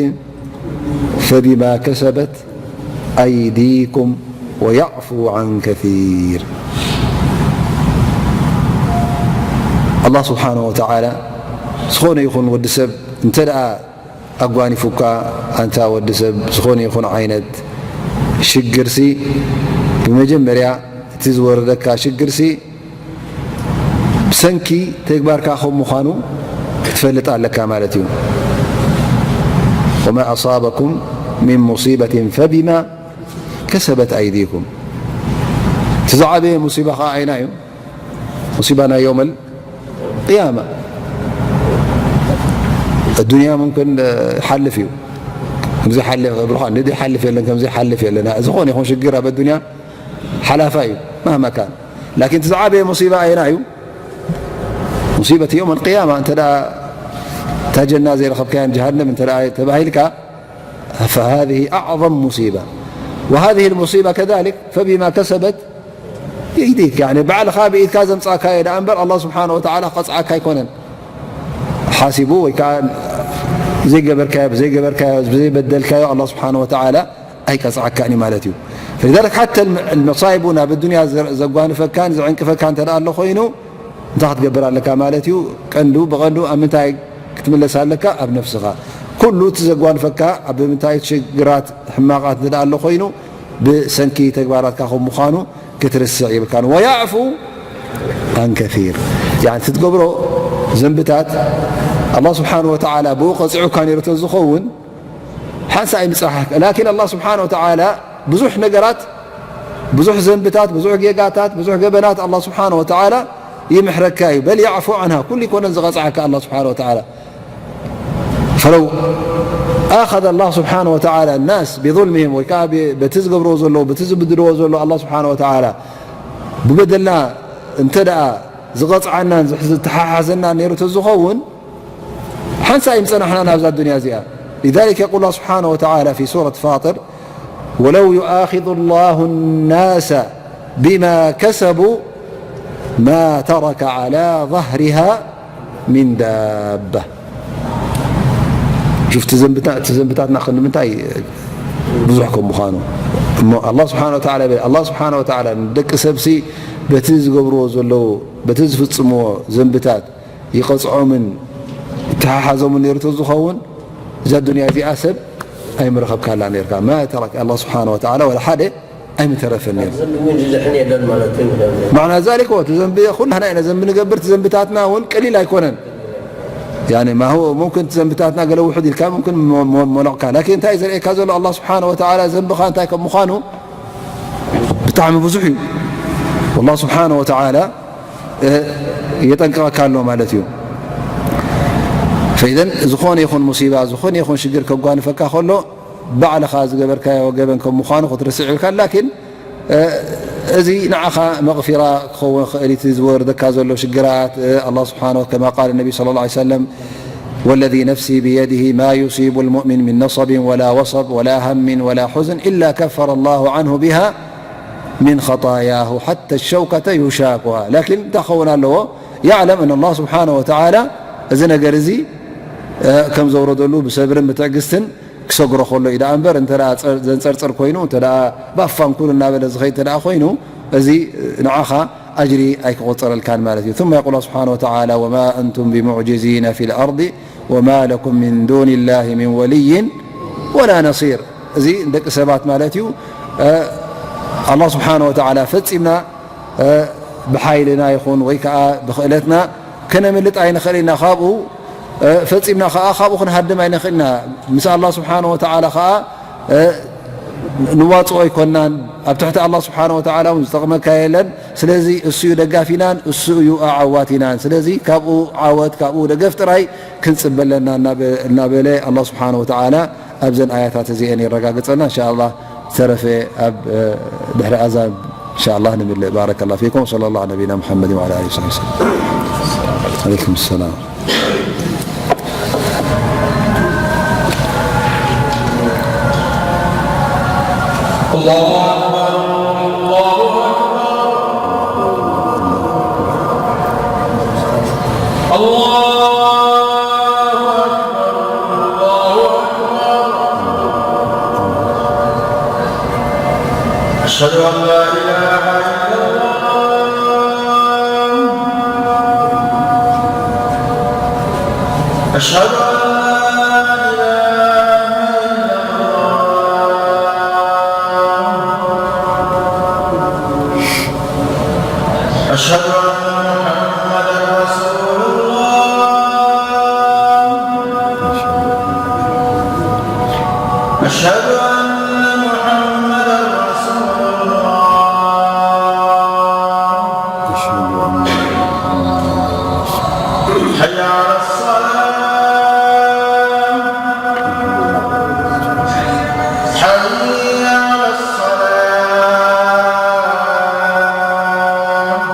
فبما كسبت أيديكم ويعفو عن كثير። ኣላህ ስብሓነ ወተዓላ ዝኾነ ይኹን ወዲ ሰብ እንተ ደኣ ኣጓኒፉካ፣ ኣንታ ወዲ ሰብ፣ ዝኾነ ይኹን ዓይነት ሽግርሲ፣ ብመጀመርያ እቲ ዝወረደካ ሽግርሲ ብሰንኪ ተግባርካ ከም ምዃኑ ክትፈልጥ ኣለካ ማለት እዩ። وما أصابكم من مصيبة فبما كسبت أيديكم። እቲ ዝዓበየ ሙሲባ ኸዓ ኣይና እዩ? ሙሲባ ናይ የውመል ቅያማ። ኣዱንያ ሙምክን፣ እ፣ ሓልፍ እዩ። ከምዚ ሓልፍ እብልኻ፣ እንዲ ሓልፍ የለን፣ ከምዚ ሓልፍ የለን። ዝኾነ ይኹን ሽግር ኣብ ኣዱንያ ሓላፋ እዩ፣ ማህማ ካን። ላኪን እቲ ዝዓበየ ሙሲባ ኣየና እዩ? ሙሲበት የውም ኣልቅያማ። እንተ ደኣ እታ ጀና ዘይረኸብካያን ጀሃነም እንተ ደኣ ተባሂልካ፣ فهذه أعظم مصيبة. وهذه المصيبة كذلك فبما كسبت يديك. يعني ባዕልኻ ብኢድካ ዘምጻእካዮ ደኣ እምበር ኣላህ ስብሓነ ወተዓላ ክቐጽዓካ ኣይኮነን። ሓሲቡ ወይ ከዓ ዘይገበርካዮ፣ ብዘይገበርካዮ፣ ብዘይበደልካዮ ኣላህ ስብሓነ ወተዓላ ኣይቀጽዓካን እዩ ማለት እዩ። فلذلك حتى المصائب ናብ ኣዱንያ ዘ-፣ ዘጓንፈካን ዘዕንቅፈካ እንተ ደኣ ኣሎ ኮይኑ፣ እንታይ ክትገብር ኣለካ ማለት እዩ? ቀንዱ፣ ብቐንዱ ኣብ ምንታይ ክትምለስ ኣለካ? ኣብ ነፍስኻ። ኩሉ እቲ ዘጓንፈካ፣ ኣብ ምንታይ ሽግራት፣ ሕማቓት እንተ ደኣ ኣሎ ኮይኑ፣ ብሰንኪ ተግባራትካ ከም ምዃኑ ክትርስዕ የብልካን። ويعفو عن كثير። ያኒ፣ እቲ ትገብሮ ዘንብታት ኣላህ ስብሓነ ወተዓላ ብኡ ቀጺዑካ ነይሩ ተዝኸውን፣ ሓንሳእ ኣይምጽሓካ። ላኪን ኣላህ ስብሓነ ወተዓላ ብዙሕ ነገራት፣ ብዙሕ ዘንብታት፣ ብዙሕ ጌጋታት፣ ብዙሕ ገበናት ኣላህ ስብሓነ ወተዓላ ይምሕረካ እዩ። በል ያዕፉ ዓንሃ፣ ኩሉ ኣይኮነን ዝቐጽዓካ ኣላህ ስብሓነ ወተዓላ። ፈለው ኣኸዘ ኣላህ ስብሓነ ወተዓላ ናስ ቢዙልሚሂም፣ ወይ ከዓ ብ-፣ በቲ ዝገብርዎ ዘለዉ፣ በቲ ዝብድልዎ ዘለዉ ኣላህ ስብሓነ ወተዓላ ብበደልና እንተ ደኣ ዝቐጽዓናን ዝሕ-፣ ዝተሓሓዘናን ነይሩ ተዝኸውን፣ ሓንሳእ ኣይምጸናሕናን ኣብዛ ዱንያ እዚኣ። لذلك يقول الله سبحانه وتعالى في سورة فاطر: ولو يؤاخذ الله الناس بما كسبوا ما ترك على ظهرها من دابة. ሹፍ፣ እቲ ዘንብታ-፣ እቲ ዘንብታትና ክንዲ ምንታይ ብዙሕ ከም ምዃኑ እሞ፣ ኣላህ ስብሓነ ወተዓላ ይብል፣ ኣላህ ስብሓነ ወተዓላ ንደቂ ሰብሲ በቲ ዝገብርዎ ዘለዉ፣ በቲ ዝፍጽምዎ ዘንብታት ይቐጽዖምን ይተሓሓዞምን ነይሩ ተዝኸውን፣ እዛ ዱንያ እዚኣ ሰብ ኣይምረኸብካላ ነይርካ። ማ ተረከ ኣላህ ስብሓነ ወተዓላ ወላ ሓደ ኣይምተረፈን ነይሩ። ዘንቢ እውን ዝድሕን የለን ማለት እዩ። ማዕና ዛሊክ፣ እቲ ዘንቢ ኩላህና ኢና ዘንቢ ንገብር፣ እቲ ዘንብታትና እውን ቀሊል ኣይኮነን። ያኒ፣ ማ ሁወ ሙምክን፣ እቲ ዘንብታትና ገለ ውሑድ ኢልካ ሙምክን ሞ-፣ ሞ-፣ ሞለቕካ። ላኪን እንታይ እዩ ዘርእየካ ዘሎ? ኣላህ ስብሓነ ወተዓላ ዘንብኻ እንታይ ከም ምዃኑ ብጣዕሚ ብዙሕ እዩ። ኣላህ ስብሓነ ወተዓላ እ፣ የጠንቅቐካ ኣሎ ማለት እዩ። ፈኢዘን ዝኾነ ይኹን ሙሲባ፣ ዝኾነ ይኹን ሽግር ከጓንፈካ ከሎ፣ ባዕልኻ ዝገበርካዮ ገበን ከም ምዃኑ ክትርስዕ ይብልካ። ላኪን፣ እ፣ እዚ ንዓኻ መቕፊራ ክኸውን ይኽእል፣ እቲ ዝወርደካ ዘሎ ሽግራት፣ እ፣ ኣላህ ስብሓነ ወ-፣ ከማ ቃለ ነቢ ሰለላሁ ዐለይሂ ወሰለም፣ والذي نفسي بيده ما يصيب المؤمن من نصب ولا وصب ولا هم ولا حزن إلا كفر الله عنه بها من خطاياه حتى الشوكة يشاكها. ላኪን እንታይ ክኸውን ኣለዎ? يعلم أن الله سبحانه وتعالى እዚ ነገር እዚ፣ እ፣ ከም ዘውረደሉ ብሰብርን ብትዕግስትን ክሰግሮ ከሎ እዩ ደኣ እምበር፣ እንተ ደኣ ጸ-፣ ዘንጸርጽር ኮይኑ፣ እንተ ደኣ ብኣፋንኩል እናበለ ዝኸይድ እንተ ደኣ ኮይኑ፣ እዚ ንዓኻ ኣጅሪ ኣይክቑጸረልካን ማለት እዩ። ثم يقول الله سبحانه وتعالى: وما أنتم بمعجزين في الأرض وما لكم من دون الله من ولي ولا نصير። እዚ ንደቂ ሰባት ማለት እዩ። እ፣ ኣላህ ስብሓነ ወተዓላ ፈጺምና፣ እ፣ ብሓይልና ይኹን ወይ ከኣ ብኽእለትና ከነምልጥ ኣይንኽእል ኢና። ካብኡ፣ እ፣ ፈጺምና ከኣ ካብኡ ክንሃድም ኣይንኽእል ኢና። ምስ ኣላህ ስብሓነ ወተዓላ ከኣ፣ እ፣ ንዋጽኦ ኣይኮናን። ኣብ ትሕቲ ኣላህ ስብሓነ ወተዓላ እውን ዝጠቕመካ የለን። ስለዚ እሱ እዩ ደጋፊናን እሱ እዩ ኣዓዋቲናን። ስለዚ ካብኡ ዓወት፣ ካብኡ ደገፍ ጥራይ ክንጽበ ኣለና እናበ-፣ እናበለ ኣላህ ስብሓነ ወተዓላ ኣብዘን ኣያታት እዚአን የረጋግጸልና። እንሻ ኣላህ ዝተረፈ ኣብ፣ እ፣ ድሕሪ ኣዛን እንሻ ኣላህ ንምልእ። ባረከ ላሁ ፊኩም። ወሰለ ላሁ ዐላ ነቢና ሙሐመድ ወዐላ ኣሊሂ ወሰሕቢሂ ወሰለም። ዓለይኩም ሰላም። الله أكبر، الله أكبر، الله أكبر، الله أكبر. أشهد أن لا إله إلا الله. أشهد أن لا إله إلا الله. أشهد أن محمدا رسول الله. أشهد أن محمدا رسول الله. أشهد أن محمدا رسول الله. حي على الصلاة. حي على الصلاة.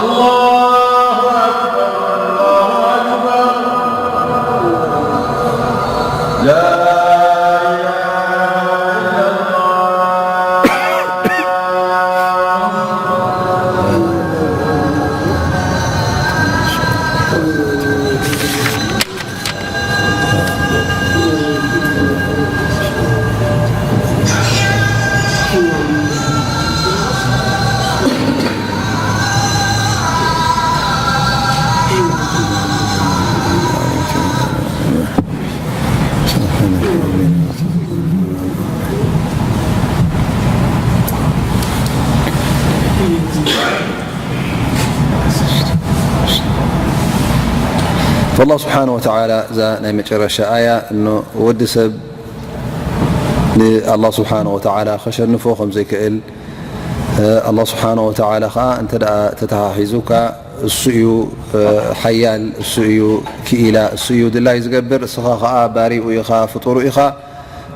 الله أكبر، الله أكبر. لا إله إلا الله. فالله سبحانه وتعالى እዛ ናይ መጨረሻ ኣያ እኖ ወዲ ሰብ ንኣላህ ስብሓነ ወተዓላ ከሸንፎ ከም ዘይክእል፣ ኣላህ ስብሓነ ወተዓላ ከዓ እንተ ደኣ ተተሓሒዙካ እሱ እዩ ሓያል፣ እሱ እዩ ክኢላ፣ እሱ እዩ ድላይ ዝገብር፣ እስኻ ከዓ ባሪኡ ኢኻ፣ ፍጡሩ ኢኻ።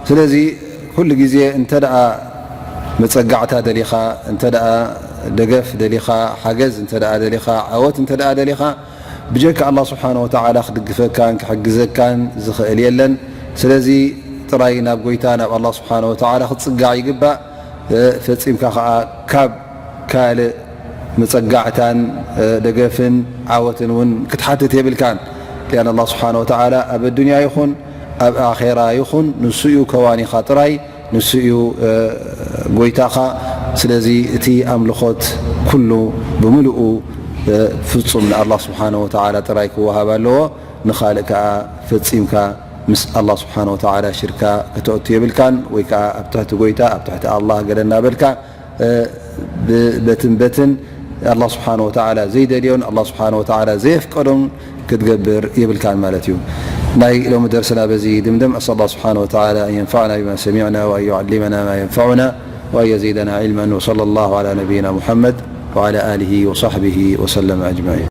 ስለዚ ኩሉ ግዜ እንተ ደኣ መጸጋዕታ ደሊኻ፣ እንተ ደኣ ደገፍ ደሊኻ፣ ሓገዝ እንተ ደኣ ደሊኻ፣ ዓወት እንተ ደኣ ደሊኻ፣ ብጀካ ኣላህ ስብሓነ ወተዓላ ክድግፈካን ክሕግዘካን ዝኽእል የለን። ስለዚ ጥራይ ናብ ጎይታ ናብ ኣላህ ስብሓነ ወተዓላ ክትጽጋዕ ይግባእ። ፈጺምካ ኸዓ ካብ ካልእ መጸጋዕታን ደገፍን ዓወትን እውን ክትሓትት የብልካን። ሊኣን ኣላህ ስብሓነ ወተዓላ ኣብ ኣዱንያ ይኹን ኣብ ኣኼራ ይኹን ንሱ እዩ ከዋኒኻ ጥራይ። ንሱ እዩ ጎይታኻ። ስለዚ እቲ ኣምልኾት ኩሉ ብምልኡ ፍጹም ንኣላህ ስብሓነ ወተዓላ ጥራይ ክወሃብ ኣለዎ። ንኻልእ ከኣ ፈጺምካ ምስ ኣላህ ስብሓነ ወተዓላ ሽርካ ከተእቱ የብልካን። ወይ ከኣ ኣብ ትሕቲ ጎይታ፣ ኣብ ትሕቲ ኣላህ ገለ እናበልካ በትን በትን ኣላህ ስብሓነ ወተዓላ ዘይደልዮን ኣላህ ስብሓነ ወተዓላ ዘየፍቀዶን ክትገብር የብልካን ማለት እዩ። ናይ ሎሚ ደርስና በዚ ይድምደም። أسأل الله سبحانه وتعالى أن ينفعنا بما سمعنا وأن يعلمنا ما ينفعنا وأن يزيدنا علما. وصلى الله على نبينا محمد وعلى آله وصحبه وسلم أجمعين.